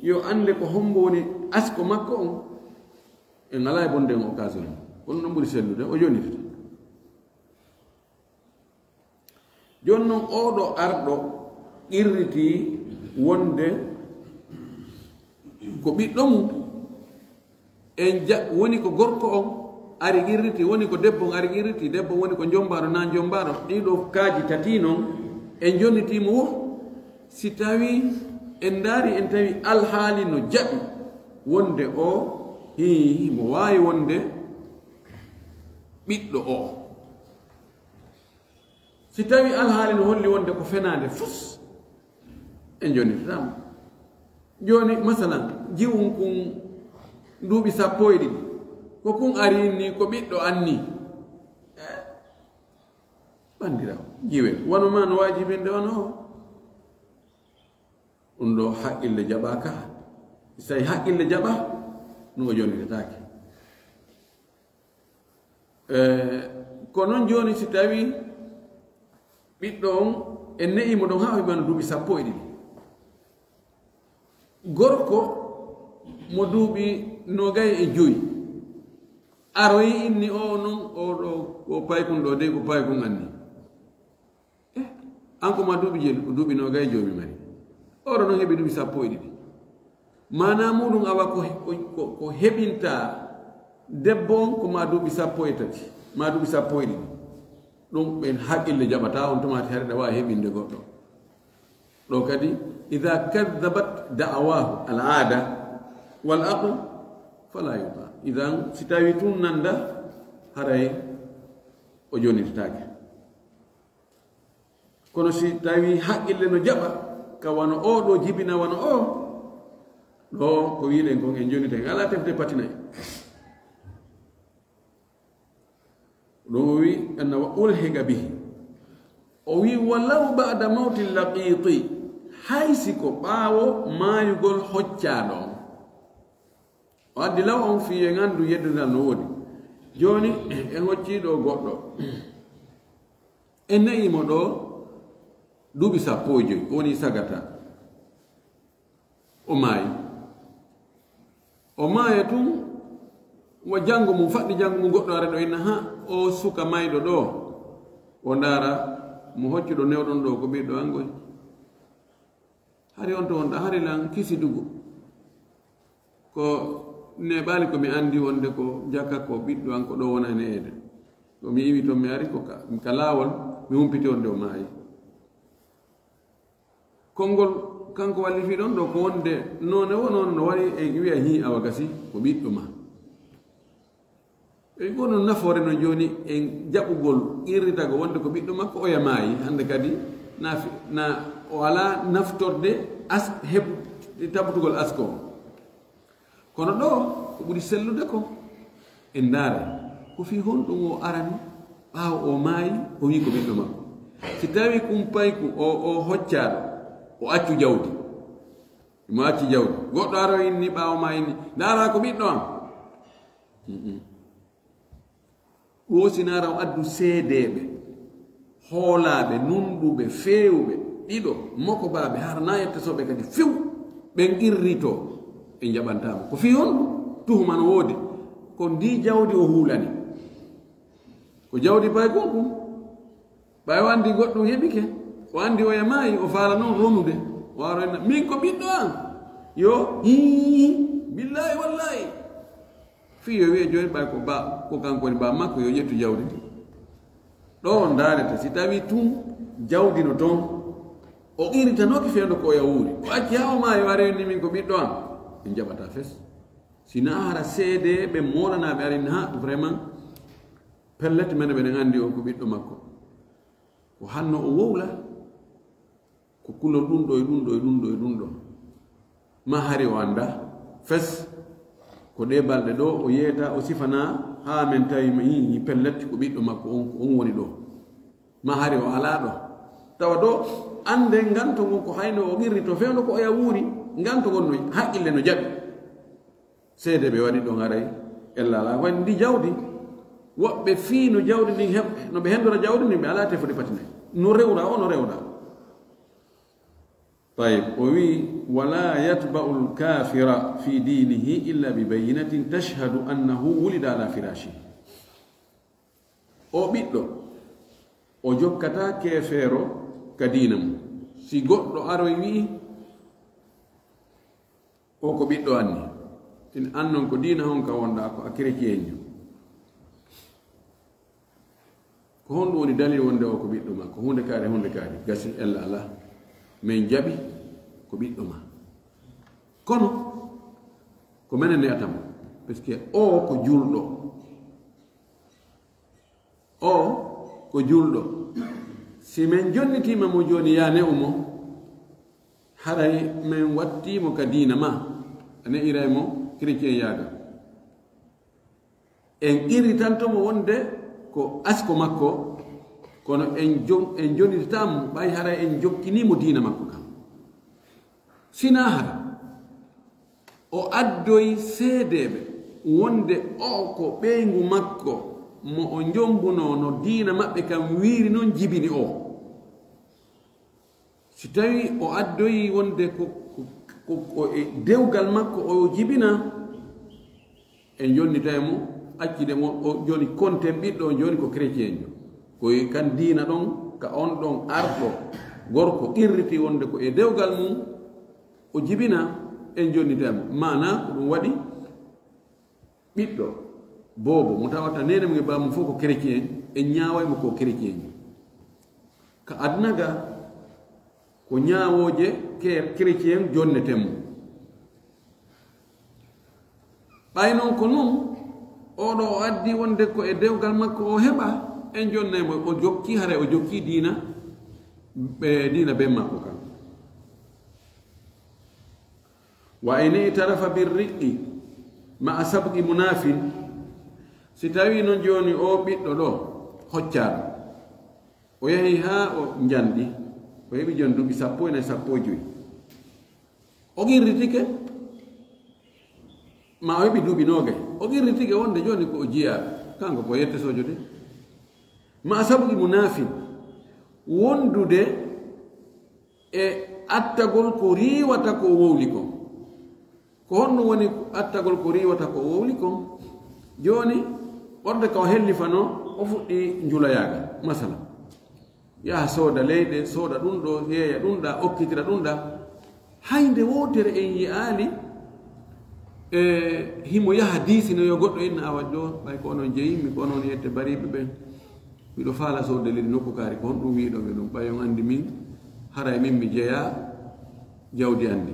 yo annde ko hombo woni asko makko on. En alaa e bonde on occasion. Kono ɗon ɓuri sellude, o jonnitete. Jooni noon, oo ɗo arɗo qirritii wonde ko ɓiɗɗo mum. En ja-, woni ko gorko on ari qirritii, woni ko debbo on ari qirritii, debbo on woni ko jommbaaɗo naa jommbaaɗo. Ɗii ɗoo kaaji tati noon, en jonnitii mo wo. Si tawii en ndaarii, en tawi alhaali no jaɓi wonde oo, hii, mo waawi wonde ɓiɗɗo oo. Si tawii alhaali no holli wonde ko fenaande fus, en jonnitataamo. Jooni, masalan, jiwun kun duuɓi sappo e ɗiɗi, ko kun ari inni ko ɓiɗɗo an nii. Eh, banndiraawo, jiwel, wano maa no waajibinde wano o. Ɗum ɗoo haqqille jaɓaaka. Si tawii haqqille jaɓaa, no o jonnitataake. Eh, ko noon jooni, si tawii ɓiɗɗo on, en ne'ii mo ɗon haa o heɓano duuɓi sappo e ɗiɗi. Gorko mo duuɓi noogay e joy, aroyi inni o noon, o ɗo, o paykun ɗo dey, ko paykun anni. Eh, an ko ma duuɓi jeyi, ko duuɓi noogay e joy mi mari. Oɗo noon heɓi duuɓi sappo e ɗiɗi. Maanaa muuɗum awa ko, ko, ko, ko heɓinta debbo on ko ma duuɓi sappo e tati, ma duuɓi sappo e ɗiɗi. Ɗum ɓen haqqille jaɓataa on tumaati hari ɗa waawi heɓinde goɗɗo. Ɗo kadi, "Idaa kaddabat da'awaahu al-aada wal aql, falaa yutaa." Idan, si tawii tun nanda, haray o jonnitataake. Kono si tawii haqqille no jaɓa, ka wano oo ɗoo jibina wano oo, ɗoo ko wi'uɗen kon en jonnitay, alaa tefde patinay. Ɗum o wi, anna wa ulhiqa bihi. O wi, "Walaw ba'da mawti laqiiti", hay si ko ɓaawo maayugol hoccaaɗo on. O addi law on fii en anndu yeddundiral no woodi. Jooni, en hoccii ɗoo goɗɗo. En ne'ii mo ɗoo duuɓi sappo e joy, woni sagata. O maayi. O maaya tun, wa janngo mum, faɗɗi janngo mum, goɗɗo ara ɗo inna, "Ha, o suka mayɗo ɗoo." O ndaara mo hoccuɗo newɗon ɗoo ko ɓiɗɗo an ngoy. Hari on to wonɗa, hari lan kisidugo. Ko neeɓaali ko mi anndi wonde ko jaka ko ɓiɗɗo an ko ɗo wona e ne'eede. Ko mi iwi toon mi ari ko ka, ka laawol, mi humpiti wonde o maayi. Konngol kanko wallifi ɗon ɗo ko wonde noone wo noon no wari e wi'a hii awa gasi ko ɓiɗɗo ma. E ko ɗum nafoore no jooni en jaɓugol qirritago wonde ko ɓiɗɗo makko oya maayi, hannde kadi na fi-, na o alaa naftorde as-, heɓ-, tabutugol asko o. Kono ɗo ko ɓuri sellude ko en ndaara Ko fii honɗum o arani ɓaawo o maayi, o wi'i ko ɓiɗɗo makko? Si tawi kumpayku o, o hoccaɗo, o accu jawdi. Mo acci jawdi. Goɗɗo aro inni ɓaawo maayi ni, "Ndaara ko ɓiɗɗo am." Mm-mm. Ɗum o sinaara o addu seedeeɓe, hoolaaɓe, nunɗuɓe, feewuɓe, ɗiɗo, mokobaaɓe, hara na yette soɓe kadi few, ɓen qirrito, ɓe njaɓantaama. Ko fii honɗum? Tuhuma no woodi. Ko ndi jawdi o huulani. Ko jawdi paykun kun. Ɓay o anndi goɗɗum heɓike. O anndi oya maayi, o faala non ronude. O aro enna, "Min ko ɓiɗɗo an." Yo, hii, billaahi wallaahi. Fii yo wi'e jooni ɓay ko ba, ko kanko woni ba makko, yo ƴettu jawdi ndi. Ɗo on ndaarete, si tawi tun jawdi no ton, o qirritanooki fewndo ko oya wuuri. O acci haa o maayi, o ari enni, "Min ko ɓiɗɗo an." Ɓe njaɓata fes. Si na hara seedeeɓe moolanaaɓe ari na, vraiment, pellet men ɓe anndi on ko ɓiɗɗo makko. Ko hanno o wowla, ko kulol ɗum ɗo e ɗum ɗo e ɗum ɗo e ɗum ɗo. Ma hari o annda fes, ko ɗe balɗe ɗo o yeeta, o sifana, haa men tawi ma, "Ii, pellet ko ɓiɗɗo makko on, ko on woni ɗo." Ma hari o alaa ɗo. Tawa ɗo, annden nganto ngon ko hayno o qirrito fewndo ko oya wuuri, nganto ngon no haqqille no jaɓi. Seedeeɓe waɗi ɗon haray ella alaa. Ko ndi jawdi, woɓɓe fii no jawdi ndin heɓ-, no ɓe hendora jawdi ndin, ɓe alaa tefude pati nay. No rewra o, no rewra. Tayib, o wi'i, "Wala yatba'ul kafira fi dinihi illa bi bayyinatin tashhadu annahu wulida ala firashi." O ɓiɗɗo, o jokkataa keefeero ka diina mum. Si goɗɗo aroy wi'i, "O ko ɓiɗɗo an ni." Ina annon ko diina hon ka wonɗaa, ko a chrétienjo. Ko honɗum woni dalil wonde o ko ɓiɗɗo ma? Ko huunde kaari, huunde kaari. Gasi, ella alaa. Men jaɓi ko ɓiɗɗo ma. Kono, ko menen ne'ata mo. Parce que o ko julɗo. O ko julɗo. Si men jonnitiima mo jooni, yaa ne'u mo, haray men wattii mo ka diina ma, a ne'iray mo chrétien yaaga. En qirritanto mo wonde ko asko makko, kono en jon-, en jonnitataa mo, ɓay haray en jokkinii mo diina makko kan. Sinaa hara o addoyi seedeeɓe wonde o ko ɓeyngu makko mo o jommbunoo, no diina maɓɓe kan wiiri non jibini o. Si tawi o addoyi wonde ko, ko, ko, ko e dewgal makko o jibina, en jonnitay mo, accide mo, o jooni konten ɓiɗɗo, on jooni ko chrétienjo. Ko e kan diina ɗon, ka on ɗon arɗo gorko qirriti wonde ko e dewgal mum, o jibina, en jonnitay mo. Maanaa ko ɗum waɗi ɓiɗɗo, boobo, mo tawata neene mum e baaba mum fof ko chrétien, en ñaaway mo ko chrétienjo. Ka aduna ga, ko ñaawooje ke-, chrétien jonneten mo. Ɓay non ko non, oɗo o addi wonde ko e dewgal makko o heɓa, en jonnay mo, o jokki, haray o jokki diina, ɓe, diina ben makko kan. Wa in i'tarafa birriqqi ma'a sabqi munafin, si tawi non jooni o ɓiɗɗo ɗo hoccaaɗo, o yahi haa o njanɗi, o heɓi jooni duuɓi sappo e nayi, sappo e jowi. O qirritike, ma o heɓi duuɓi noogay. O qirritike wonde jooni ko o jiyaaɗo, kanko ko yette sojo de. Ma'a sabqi munafin, wondude e attagol ko riiwata ko o wowli kon. Ko honɗum woni attagol ko riiwata ko o wowli kon? Jooni, ɓorde ka o hellifanoo, o fuɗɗi njuloyaagal, masala. Yaha sooda leyɗe, sooda ɗum ɗo, yeeya ɗum ɗa, okkitira ɗum ɗa. Hay nde wootere en yi'aali, e, himo yaha diisino yo goɗɗo inna, "Awa ɗo, ɓay ko onon jeyimmi, ko onon yette bariiɓe ɓen. Miɗo faala soodde leydi nokku kaari, ko honɗum wi'ɗon e ɗum? Ɓay on anndi min, haray min mi jeyaa jawdi an ndi."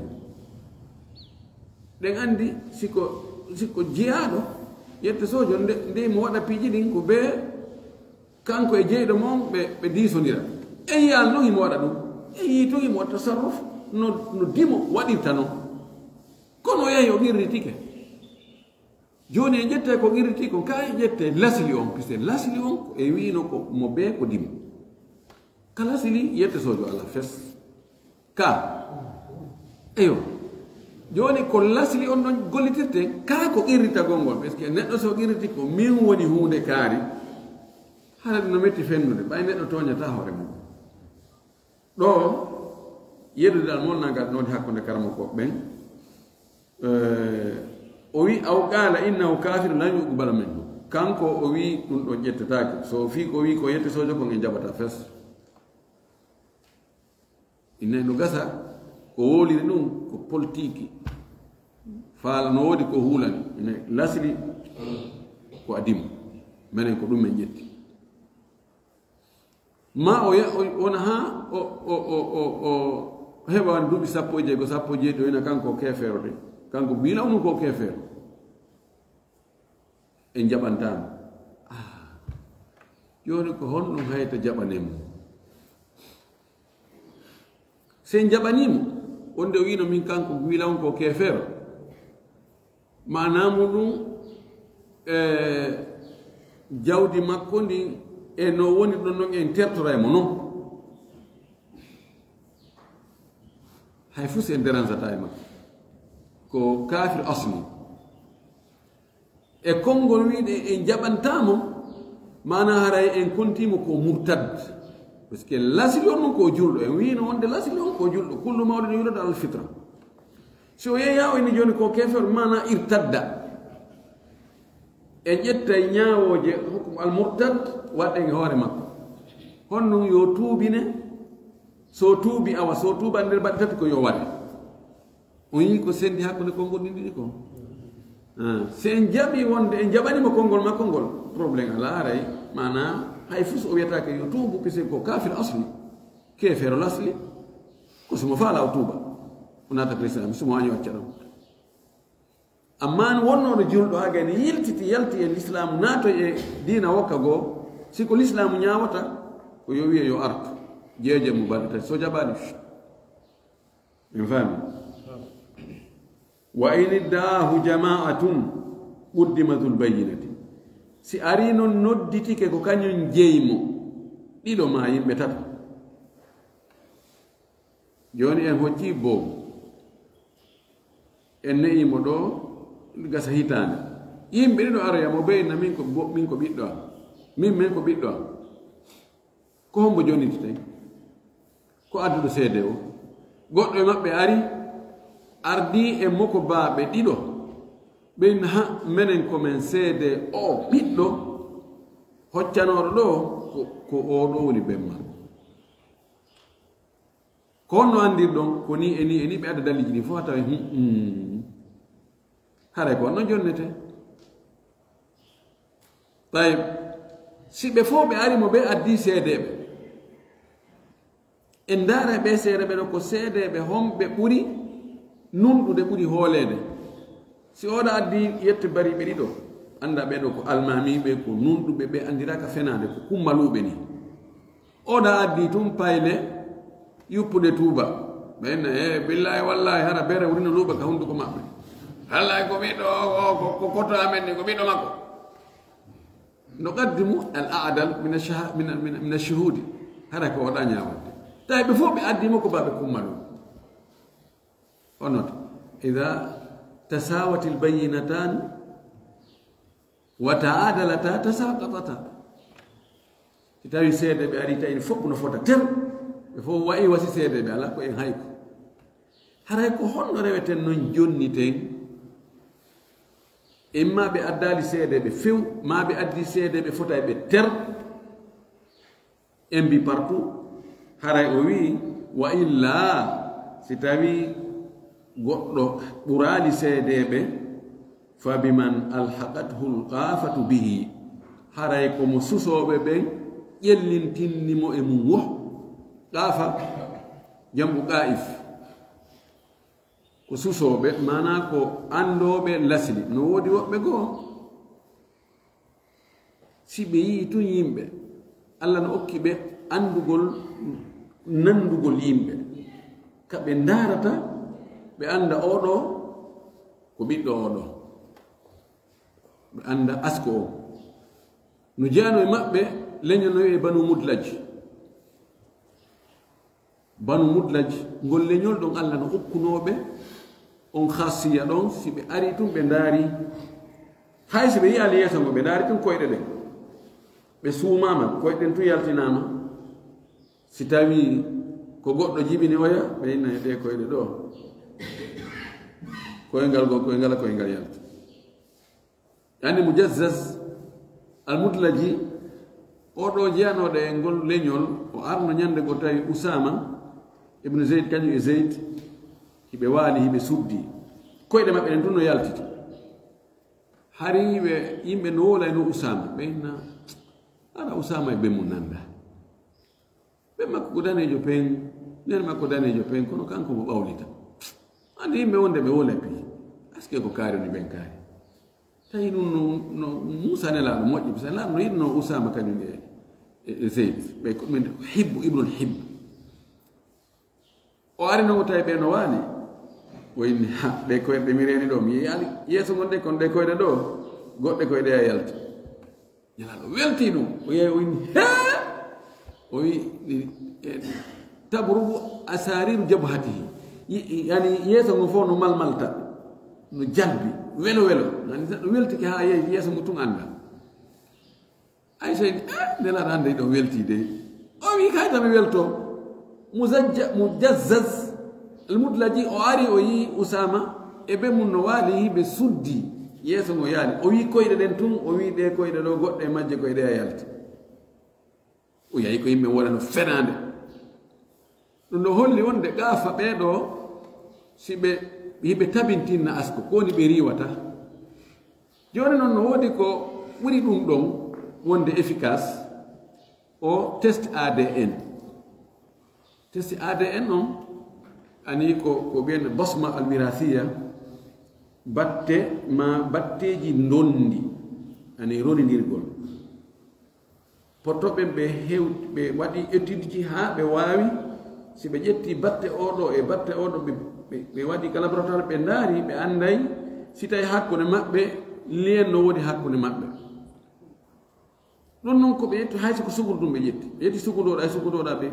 Ɗen anndi si ko, si ko jiyaaɗo, yette sojo nde, nde mo waɗa piiji ɗin ko bee kanko e jeyɗo mon ɓe, ɓe diisondira. En yi'aali non himo waɗa ɗum. En yi'i tun himo waɗa tasarruf no, no dimo waɗirta non. Kono o yahi o qirritike. Jooni en ƴettay ko qirriti kon, ka en ƴettay lasli on, puisque lasli on ko e wiino ko mo bee ko dimo. Ka lasli yette sojo ala fes. Ka. Eyo. Jooni ko lasli on ɗon gollitirte, ka ko qirritagol ngol, parce que neɗɗo so qirriti ko min woni huunde kaari, hara no metti fennude, ɓay neɗɗo tooñata hoore mum. Ɗo, yeddude almol na ngal noon hakkunde karamokooɓe ɓen. Eh, o wi, "Aw qaala innahu kafirun lan yuqbala minhu." Kanko o wi ɗum ɗo ƴettetaake. So o fii ko wi ko yette sojo kon en jaɓata fes. Ine no gasa ko woliri ɗum ko politiki. Faala no woodi ko hulani. Ine lasli ko adimo. Menen ko ɗum men ƴetti. Ma o ya-, o, wona haa o, o, o, o, o heɓa won duuɓi sappo e jeego, sappo e jeeɗiɗo, ina kanko o keefeero de. Kanko biila on ko keefeero. En jaɓantaama. Ah. Jooni ko honɗum hayta jaɓanen mo? Si en jaɓanii mo, wonde o wiino min kanko biila on ko keefeero. Maanaa muɗum, e jawdi makko ndin, e no woni ɗon non en tertora e mo non. Hay fus en deranzata e makko. Ko kafir asli. E konngol wiide en jaɓantaa mo, maanaa haray en kontii mo ko murtad. Parce que lasli on non ko julɗo. En wiino wonde lasli on ko julɗo. Kullu mawlidin yuladu alal fitra. Si o yeeyaa o inni jooni ko keefeero, maanaa irtadda. En ƴettay ñaawooje hukum al murtad, waɗen e hoore makko. Honno yo tuubine? So tuubi, awa, so tuuba nder baɗe tati ko yo waɗe. On yii ko sendi hakkunde konngol ɗin ɗiɗi ko? Ah, si en jaɓi wonde, en jaɓani mo konngol makko ngol, problème alaa haray. Maanaa, hay fus o wiyataake yo tuubu, puisque ko kafir asli. Keefeero lasli. Ko si mo faala o tuuba. O naata ko Islam, si mo wañi wacca ɗon. Amma wonnooɗo julɗo haa gayni yiltiti, yalti e Lislaamu, naatoy e diina wokka goo, si ko Lislaamu ñaawata, ko yo wiye yo artu, jeeje mo balɗe tati. So jaɓaali, min faami. Wa in idda'ahu jama'atun quddima dhul bayyinati. Si arii non nodditike ko kañum jeyi mo, ɗiɗo maa yimɓe tato. Jooni en hocci boobu. En ne'i mo ɗo gasa hitaande. Yimɓe ɗiɗo aroya mo bee inna min ko bo-, min ko ɓiɗɗo am. Min, min ko ɓiɗɗo am. Ko hombo jonnititen? Ko adduɗo seede o. Goɗɗo e maɓɓe ari, ardii e moko baaɓe ɗiɗo. Ɓen ha menen ko men seede o ɓiɗɗo hoccanooɗo ɗo ko, ko o ɗo woni ben makko. Ko honno anndirɗon? Ko ni e ni e ni, ɓe adda dalliiji ɗin fof, haa tawi, hmm, hmm. Haray ko honno jonnete? Tayib, si ɓe fof ɓe ari mo, ɓe addi seedeeɓe. En ndaara ɓe seedeeɓe ɗo, ko seedeeɓe homɓe ɓuri nunɗude, ɓuri hooleede. Si oɗo addi yette bariiɓe ɗiɗo, annda ɓe ɗo ko almaamiiɓe, ko nunɗuɓe, ɓe anndiraaka fenaande, ko kummaluuɓe ni. Oɗa addi tun payle yuppude tuuba. Ɓe inna, "Eh, billahi, wallahi, hara bere wurino luuɓa ka hunduko maɓɓe. Wallahi, ko ɓiɗɗo o, o, ko, ko koto amen ni, ko ɓiɗɗo makko." No qaddimu al a'dal min ash-shaha-, min, min, min ash-shuhudi. Hara ko oɗa ñaawande. Tawi ɓe fof ɓe addi mo ko baaɓe kummaluuɓe. Onon, idha tasawatil bayyinatani wa ta'adalata tasaqatata. Si tawi seedeeɓe ari, tawi fof no fota ter, ɓe fof wa'i wasi seedeeɓe, ala ko en hayko. Haray ko honno reweten non jonniten? Imma ɓe addaali seedeeɓe few, maa ɓe addi seedeeɓe fota e ɓe ter. En mbi partout, haray o wi'i, wa illa, si tawi goɗɗo ɓuraali seedeeɓe, fa biman alhaqathu alqaafatu bihi, haray ko mo susooɓe ɓen ƴellintinni mo e mum wo. Qaafa, jam'u qaa'if. Ko susooɓe, maanaa ko anndooɓe lasli. No woodi woɓɓe goo, si ɓe yi'i tun yimɓe, Alla no okki ɓe anndugol, nanndugol yimɓe. Ka ɓe ndaarata, ɓe annda oo ɗoo ko ɓiɗɗo oo ɗoo. Ɓe annda asko o. No jeyanoo e maɓɓe leñol no wi'ee Banu Mudlaj. Banu Mudlaj, ngol leñol ɗon Alla no okkunoo ɓe on khasiya ɗon, si ɓe arii tun ɓe ndaari, hay si ɓe yi'aali yeeso ngo, ɓe ndaari tun koyɗe ɗen. Ɓe suumaama, koyɗe ɗen tun yaltinaama. Si tawii ko goɗɗo jibini oya, ɓe inna e ɗee koyɗe ɗoo. Koyngal goo, koyngal, koyngal yalti. Yani Mujazzaz al-Mudlaji, oo ɗoo jeyanooɗo e ngol leñol, o arno ñande goo tawi Usaama ibn Zayd, kañum e Zayd, hiɓe waali, hiɓe suddi. Koyɗe maɓɓe ɗen tun no yaltiti. Hari ɓe, yimɓe no wowlayno Usaama, ɓe inna, "Hara Usaama e ben mum nanda. Ben makko ko daneejo peen, nene makko daneejo peen, kono kanko mo ɓawlita." Andi yimɓe wonde ɓe wowlay piiji. Aske ko kaari woni ben kaari. Tawi ɗum no, no Muusa Nelaaɗo moƴƴi, bisa Nelaaɗo no yiɗno Usaama kañum e, e, e Zayd. Ɓe ko ɗumen hibbu, ibnul hibbu. O ari no o tawi ɓe no waali. O inni, "Ha, ɗee koyɗe ɗe mi reeni ɗoo, mi yi'aali yeeso ngon de, kono ɗee koyɗe ɗoo, goɗɗe koyɗe a yalti." Nelaaɗo welti ɗum. O yehi, o inni, "Hee?" O wi, e, "Tabrubu asariru jabhatihi." Yi-, yi-, yani yeeso ngon fof no malmalta, no jalbi, welo welo. Yani neɗɗo weltike haa yehi yeeso ngon tun annda. Aysa en, "Eh, Nelaaɗo hannde ɗo welti de." O wi, "Kay tami welto." Muzajja-, Mujazzaz al-Mudlaji, o ari, o yi Usaama e ben mum no waali, hiɓe suddi. Yeeso ngo yaali. O wi koyɗe ɗen tun, o wi, "Ɗee koyɗe ɗoo, goɗɗe e majje koyɗe a yalti." O yahi ko yimɓe wona no fenaande. Ɗum no holli wonde gaafa ɓee ɗoo, si ɓe, hiɓe tabintinna asko, ko woni ɓe riiwata. Jooni noon no woodi ko ɓuri ɗum ɗon wonde efficace, o test A D N. Test A D N on, ani ko, ko ɓen basma alwirasiya, batte ma batteeji ndondi, ani ronindirgol. Pottoɓe ɓe hew-, ɓe waɗi étude ji haa ɓe waawi, si ɓe ƴetti batte oo ɗoo e batte oo ɗoo, ɓe, ɓe, ɓe waɗi ka laboratoire, ɓe ndaari, ɓe annday si tawi hakkunde maɓɓe lien no woodi hakkunde maɓɓe. Ɗum noon ko ɓe ƴetti, hay si ko sukuru ɗum ɓe ƴetti. Ɓe ƴetti sukuru oo ɗoo e sukuru oo ɗoo ɓe,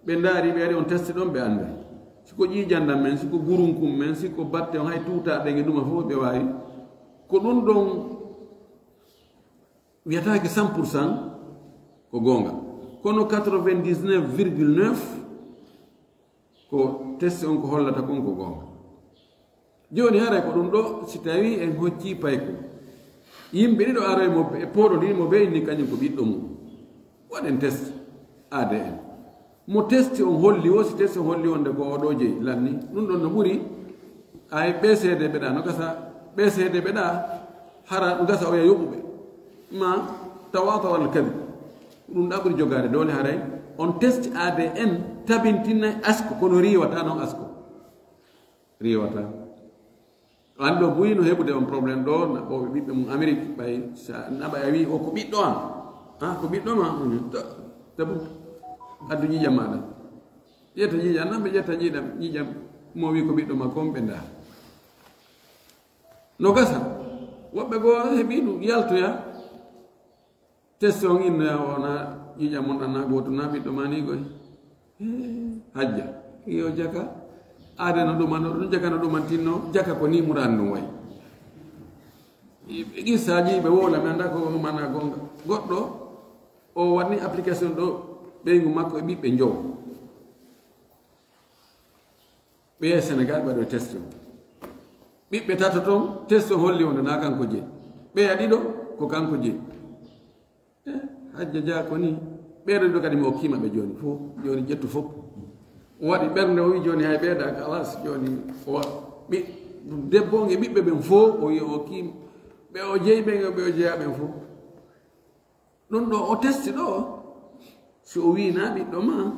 ɓe ndaari, ɓe waɗi on test ɗon, ɓe annday. Si ko ƴiiƴan ɗan men, si ko gurunkum men, si ko batte on, hay tuutaaɗe ɗe ɗuma fof ɓe waawi. Ko ɗum ɗon wiyataake cent pour cent ko goonga. Kono quatre-vingt-dix-neuf virgule neuf ko test on ko hollata kon ko goonga. Jooni haray ko ɗum ɗoo, si tawii en hoccii payko, yimɓe ɗiɗo aroy mo, e pooɗo ɗiɗi mo bee inni kañum ko ɓiɗɗo mum. Waɗen test A D N. Mo testi on holli o, si testi on holli wonde ko oo ɗoo jeyi, lanni. Ɗum ɗon no ɓuri. Ay, ɓee seedeeɓe ɗaa no gasa, ɓee seedeeɓe ɗaa hara no gasa oya yoɓuɓe. Ma tawaata walla kadi. Ɗum ɗaa ɓuri jogaade doole haray. On test A D N tabintinay asko, kono riiwata noon asko. Riiwata. An ɗo buy no heɓude on problème ɗo, naɓooɓe ɓiɓɓe mum Amérique, ɓay sa naɓa a wi o ko ɓiɗɗo am. Ah, ko ɓiɗɗo ma? Mm, to, tabu. Addu ƴiiƴam maɗa. Ƴetta ƴiiƴam, nan ɓe ƴetta ƴiiƴam, ƴiiƴam mo wi ko ɓiɗɗo makko on ɓe nda. No gasa. Woɓɓe goo heɓi ɗum yaltoya. Test on innoya o na ƴiiƴam mon ɗan na gooto na ɓiɗɗo ma ni koy. Eh, hajja. Yo jaka. Aade no ɗuma no, ɗum jaka no ɗumantinno, jaka ko ni muraan ɗum way. Qissaaji ɓe wowla, mi annda ko ɗum ana goonga. Goɗɗo, o waɗni application ɗo, ɓeyngu makko e ɓiɓɓe njowo. Ɓeya Sénégal ɓaɗo test o. Ɓiɓɓe tato ton, test o holli wonde na kanko jeyi. Ɓeya ɗiɗo, ko kanko jeyi. Eh, hajja jaa ko ni. Ɓeeɗo ɗiɗo kadi mi okkiima ɓe jooni fof. Jooni ƴettu fof. O waɗi ɓernde, o wi jooni hay ɓeeɗa kalas, jooni o wa-, ɓi-, debbo on e ɓiɓɓe ɓen fof, o wi o okkiima. Ɓe o jeyi ɓen, ɓe o jeyaa ɓen fof. Ɗum ɗo o testi ɗo, si o wi na ɓiɗɗo ma,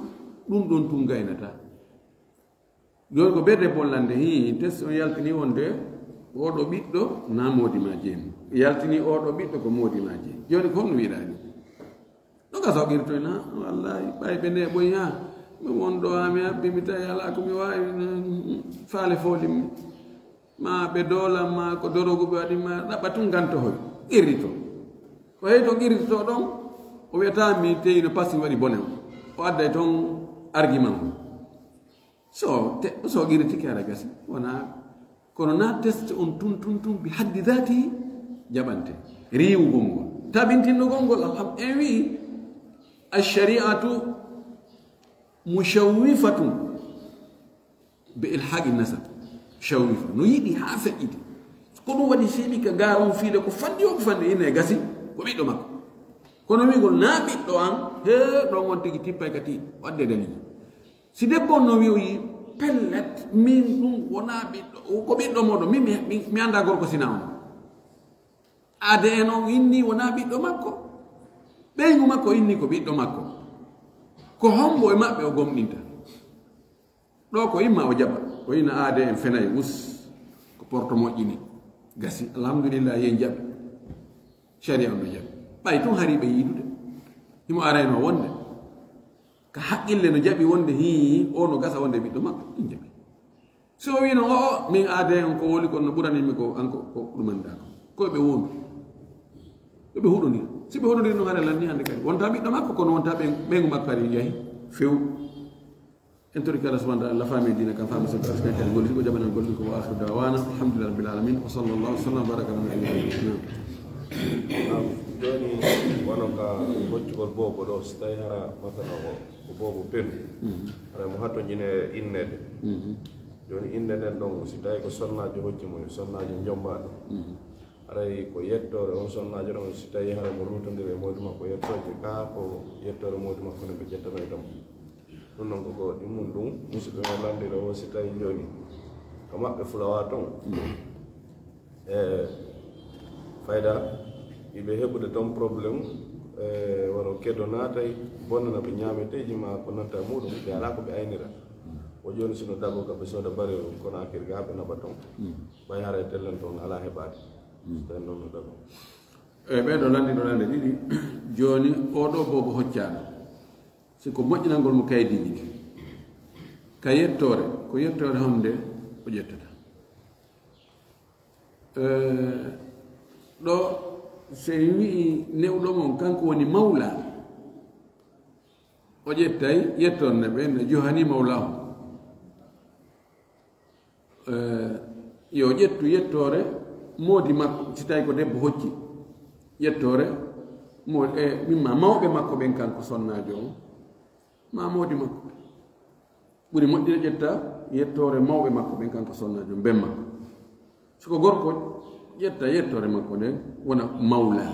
ɗum ɗon tun gaynata. Jooni ko ɓerde bollande, hii, test on yaltini wonde oɗo ɓiɗɗo na moodi ma jeyi. Yaltini oɗo ɓiɗɗo ko moodi ma jeyi. Jooni ko honno wiɗa ni? No gasa o qirtoy na? Wallahi, ɓay ɓe ne ɓoy ha. Mi won ɗo ha mi habbi, mi tawi ala ko mi waawi, mm, faale foolimmi. Ma ɓe doolan ma ko dorogu ɓe waɗi ma, ɗaɓɓa tun ngantohoy. Qirrito. Ko heewi to qirrito ɗon, o wiyata mi teyi no pasi waɗi bone. O adday ton argument. So, te, so qirritike aɗa gasi. Wona, kono na test on tun, tun, tun, bi haddi dhati jaɓante. Riiwugol ngol. Tabintinnugol ngol, alham, en wi'i, ash-shari'atu mushawwifatun bi ilhaqi nasab. Shawwifa. No yiɗi haa feƴƴiti. Ko ɗum waɗi seeɗi ka gaawon fiide ko fanɗi o ko fanɗi ine gasi ko ɓiɗɗo makko. Kono wi'ugol na ɓiɗɗo an, he ɗon on tigi tippay ka ti wadde dalili. Si debbo on no wi'oyi pellet, min ɗum wona ɓiɗɗo, ko ɓiɗɗo moɗon, min mi, mi, mi annda gorko sina on. A D N on inni wona ɓiɗɗo makko. Ɓeyngu makko inni ko ɓiɗɗo makko. Ko hombo e maɓɓe o gomɗinta? Ɗo ko imma o jaɓa. O ina A D N fenay us. Ko porto moƴƴini. Gasi. Alhamdulillah yen jaɓi. Sharia on no jaɓi. Ɓay tun hari ɓe yiɗude. Himo arayno wonde. Ka haqqille no jaɓi wonde hii o no gasa wonde ɓiɗɗo makko. En jaɓi. So o wino o, o, min A D N ko woli kon no ɓurani mi ko an ko, ko ɗumanɗa ko. Ko ɓe wondu. Ko ɓe huɗondiri. Si ɓe huɗondiri no hare lanni hande kadi. Wonta ɓiɗɗo makko kono wonta ɓe, ɓeygu makko kadi yahi. Few. En tori kala subhanahu wa ta'ala fami dina kan fami sen parce que kan golli ko jabanan golli ko wa akhiru dawana alhamdulillahi rabbil alamin wa sallallahu wa sallam wa baraka ala nabiyyina Muhammad. Naam, joni wono ka hoccugol boobo ɗo so tawi hara masala o ko boobo pelu hara mo hatto jine innede. Joni innde nden ɗon si tawi ko sonnaajo hocci mo sonnaajo jombaɗo. Haray ko yettore on sonnaajo ɗon si tawi hara mo lutondiri e moodi makko yettooje ka ko yettore moodi makko nde ɓe ƴettanoyta mo. Ɗum noon ko ko ɗimmun ɗum musidɓe men lanndira o si tawi jooni ko maɓɓe fulawa toon. E fayda iɓe heɓude toon problème. E wano kedo naatay bonnana ɓe ñaameteeji ma ko nanta e muɗum ɓe alaa ko ɓe aynira. O jooni sino dago ka ɓe sooda bareeru kono akirga ɓe naɓa toon. Ɓay hara e tellen toon alaa heɓaade. So tawi noon no dago. E ɓeeɗo lanndi ɗo lande ɗiɗi. Jooni oɗo boobo hoccaano si ko moƴƴinangol mo kaydiiji ɗi ka yettoore ko yettoore honde o ƴettata. Ɗo so en wi'i newɗo mon kanko woni mawla o ƴettay yettoore nde ɓen no johani mawlahu. Yo ƴettu yettoore moodi makko si tawi ko debbo hocci yettoore moodi e mimma mawɓe makko ɓen kanko sonnaajo on ma moodi makko ɓuri moƴƴude ƴetta yettoore mawɓe makko ɓen kanko sonnaajo on ben makko siko gorko ƴetta yettoore makko nden wona mawla.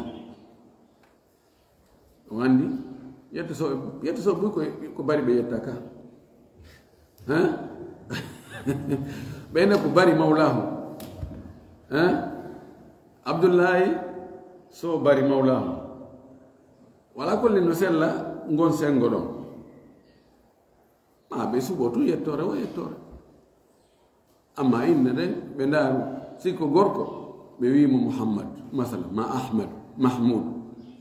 On anndi yetto so yetto so buy ko ko bari ɓe yetta ka. Hein? Ɓeyna ko bari mawlahu. Hein? Abdullahi so bari mawlahu. Wala kolle no sella ngon sengo ɗon. Ma ɓe suɓo tun yettoore o yettoore. Amma inna ɗen ɓe ndaaru si ko gorko ɓe wi'i mo muhammad masala ma ahmad mahmud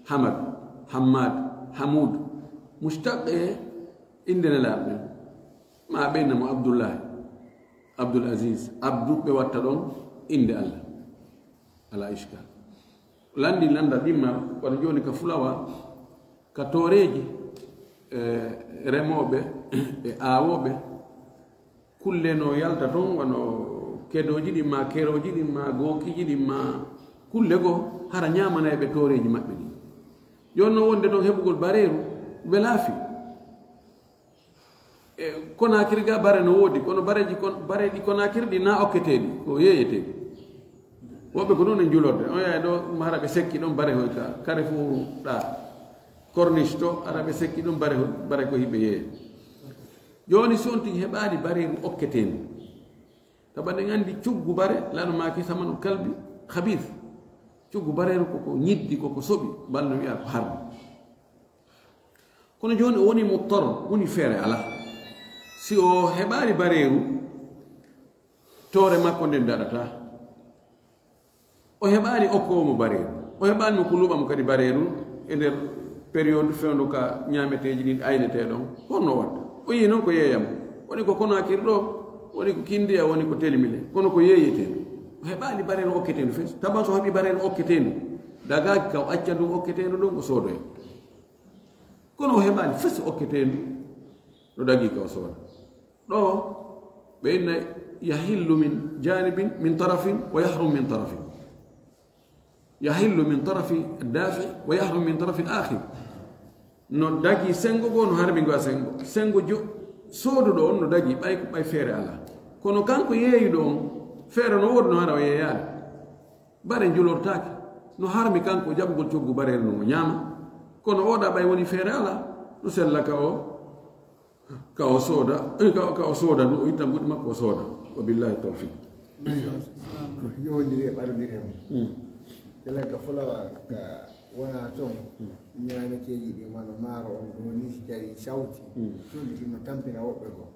hamad hammad hamud mustaq e innde nelaaɓe ɓen ma ɓe inna mo abdullahi abdul aziz abdu ɓe watta ɗon innde allah. Ala ishkal. Lanndi lannda ɗimmal wata jooni ka fulawa ka tooreeji e remooɓe e aawooɓe kulle no yalta toon wano kedooji ɗin ma kerooji ɗin ma gookiiji ɗin ma kulle goo hara ñaamanayɓe tooreeji maɓɓe ɗin. Jooni noon wonde ɗoon heɓugol bareeru welaafi. E konakiri ga bare no woodi kono bareji kon bareɗi konakiri ɗi na okketeɗi ko yeeyeteɗi. Woɓɓe ko ɗum e julorde on yaay ɗo hara ɓe sekki ɗon bare hoy ka kare fo ɗa corniche to hara ɓe sekki ɗum bare hoy bare ko hiɓe yeeye. Joni si on tigi heɓaali bareru okketendi tabaɗen andi cuggu bare lano maki samanu kalbi habis. Cuggu bareru koko ñiddi koko soɓi balno wiya ko harbi. Kono jooni o woni muttar woni feere alaa si o heɓaali bareeru toore makko nden daɗata. O heɓaali okkoowo mo bareeru o heɓaali mo ko luɓa mo kadi bareeru e nder période fewndo ka ñaameteeji ɗin aynetee ɗon. Honno watta o yii noon ko yeeyamo woni ko konakir ɗo woni ko kindiya woni ko telimile kono ko yeeyetee o heɓaali bareeru okketeendu fes taban so heɓi bareeru okketeendu. Dagaaki ka o acca ɗum okketeendu ɗum o soodoya. Kono o heɓaali fes okketeendu ɗo dagii ka o sooda. Ɗo ɓe inna yahillu min janibin min tarafin wa yahrum min tarafin. Yahillu min tarafi dafi wa yahrum min tarafi akhir. No dagi sengo goo no harmi ngo a sengo sengo jo sooduɗo on no dagi ɓay ko ɓay feere alaa. Kono kanko yeeyuɗo on feere no woodi no hara o yeeyaali. Bare njulortaake no harmi kanko jaɓugol coggu bareere no o ñaama. Kono oɗa ɓay woni feere alaa no sella ka o ka o sooda eh, ka, ka o sooda ɗum o itta mbuɗi makko o sooda. Wa billahi tawfiq. Yowondiri e ɓarondiri e mum. Kelen ka fulawa ka wona toon ñaameteeji ɗi wano maaro on ɗo ni si tawi sawti. Colli ɗi no tampina woɓɓe goo.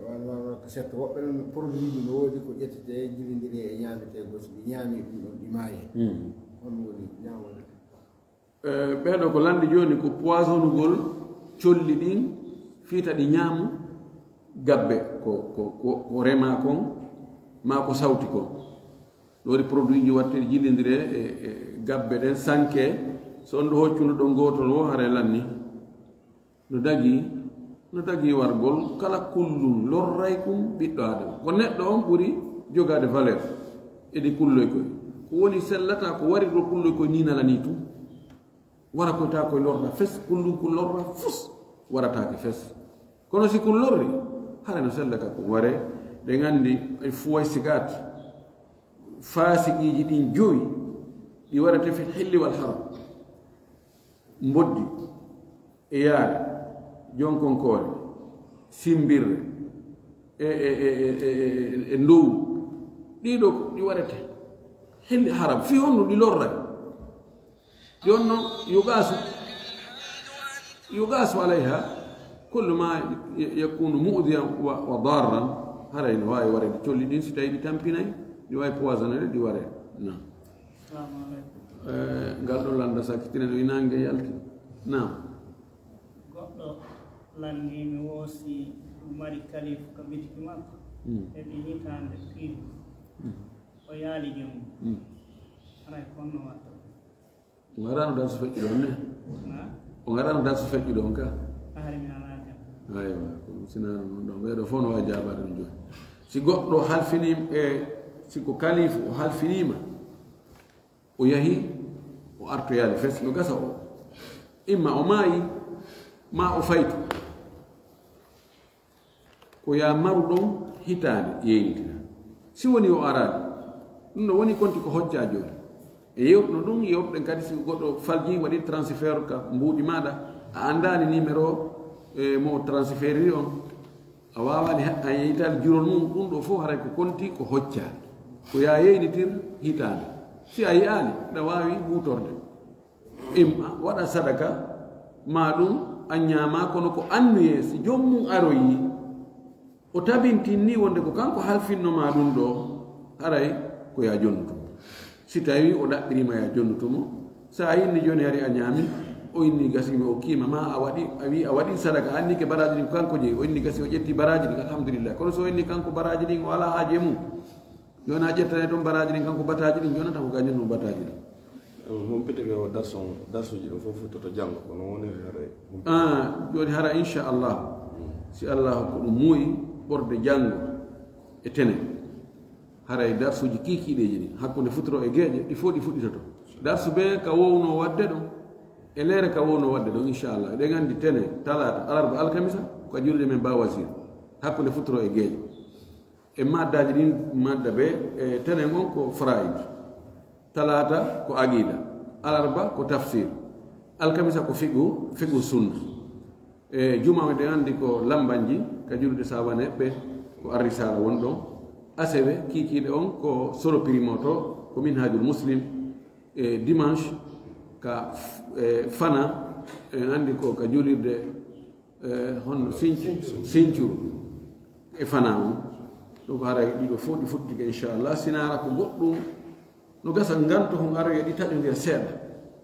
Wano ko setto woɓɓe noon produit ji no woodi ko ƴettete jillindiri e ñaametee goo si ɗi ñaami ɗum ɗon ɗi maaye. On woni ñaamode. Ɓeeɗo ko lanndi jooni ko poisonugol colli ɗin fiita ɗi ñaamu gabbe ko ko ko ko rema kon ma ko sawti kon. Ɗoori produit ji watte jillindire e e gabbe ɗen sanke. So on ɗo hoccuno ɗon gootol wo hare lanni. No dagii no dagii wargol kala kullun lorray kun ɓiɗɗo aadama ko neɗɗo on ɓuri jogaade valeur. Edi kulloy koy ko woni sellata ko warirgol kulloy koy ni nala ni tun. Wara koy ta koy lorra fes kullun kun lorra fus. Warataake fes kono si kun lorri hara no sellata ko ware. Ɗen anndi ay fuway sigaat faasiqiiji ɗin jowi ɗi warate fil hilli wal haram. Mboddi e yaare jonkonkoore simbirre e e e e e ndowu. Ɗiɗo ɗi warete hilli haram fii honno ɗi lorray. Jonno yugasu yugasu alayha kullu ma yakunu mu'diyan wa darran. Haray no waawi warede colli ɗin si tawi ɗi tampinay ɗi waawi poisonede ɗi ware. Nam. Ngal ɗo lannda sakkitine no inaange yalti. Nam. Goɗɗo lanndii mi woo si mari kalifu ka bitiki makko heɓi hitaande piiw o yaali jom. Haray konno watta. O ngarano darsu feƴƴuɗo on ne. O ngarano darsu feƴƴuɗo on ka. Ahari mi alaa kan. Aywa ko ɗum sinano noon ɗon ɓeeɗo fof no wawi jabaade ɗum jooni. Si goɗɗo halfinima e si ko kalifu o halfinima o yahi o artoyaali fes no gasa o imma o maayi ma o faytu. Ko ya maru ɗon hitaande yeeynitina si woni o araani. Ɗum no woni konti ko hocca jooni e yewtuno ɗum yewtuɗen kadi si goɗɗo falji waɗi transfert ka mbuuɗi maɗa a anndani numéro e mo transferiri on. A waawani a yeytaali jurol mum ɗum ɗo fof haray ko konti ko hocca ko ya yeynitir hitaande. Si a yiyaali ɗa waawi huutorde imma waɗa sadaka ma ɗum a ñaama kono ko annuyee si joom mum aroyi o tabintin ni wonde ko kanko halfinno ma ɗum ɗo haray ko ya jonnutumo. Si tawi o ɗaɓɓirima ya jonnutumo sa a inni joni hari a ñaami o inni gasima o kiima ma a waɗi a wi a waɗi sadaka a inni ke baraji ɗin ko kanko jeyi o inni gasi o ƴetti baraji ɗin alhamdulillah kono so o inni kanko baraji ɗin o ala haaje mum. Joni a ƴettane ɗum baraji ɗin kanko bataji ɗin jonata ko kañum ɗum bataji ɗin. Humpitike o darsu darsuji ɗum fof futtoto janngo kono woniri hare. Joni hara inchallah si allah ko ɗum muuyi ɓorde janngo e tene haray darsuji kikiɗeji ɗin hakkude futuro e geeƴe ɗi fof ɗi fuɗɗitoto. Darsu be ka wowno wadde ɗum e leere ka wowno wadde ɗum inchallah eɗen anndi tene talata alarba alkamisa ko a julde men ba wasir hakkude futuro e geeƴe. E maddaji ɗin madda ɓe e tenen on ko faraid. Talata ko aqida. Alarba ko tafsir. Alkamisa ko fiqu fiqu sunna. E juma ɗen anndi ko lambanji ka julde sawane ɓe ko arrisala won ɗon. Asewe kikiɗe on ko solo pirimoto ko minhajul muslim. E dimanche ka fana en anndi ko ka julirde honno sincuru e fana on. Ɗum ko haray ɗiɗo fof ɗi futtike inchallah sinara ko goɗɗum. No gasa nganto hon aroya ɗi taƴodir seeɗa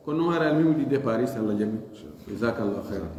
kono noon haray almiwɗi départ inshallah jami. Jasakallah khairan.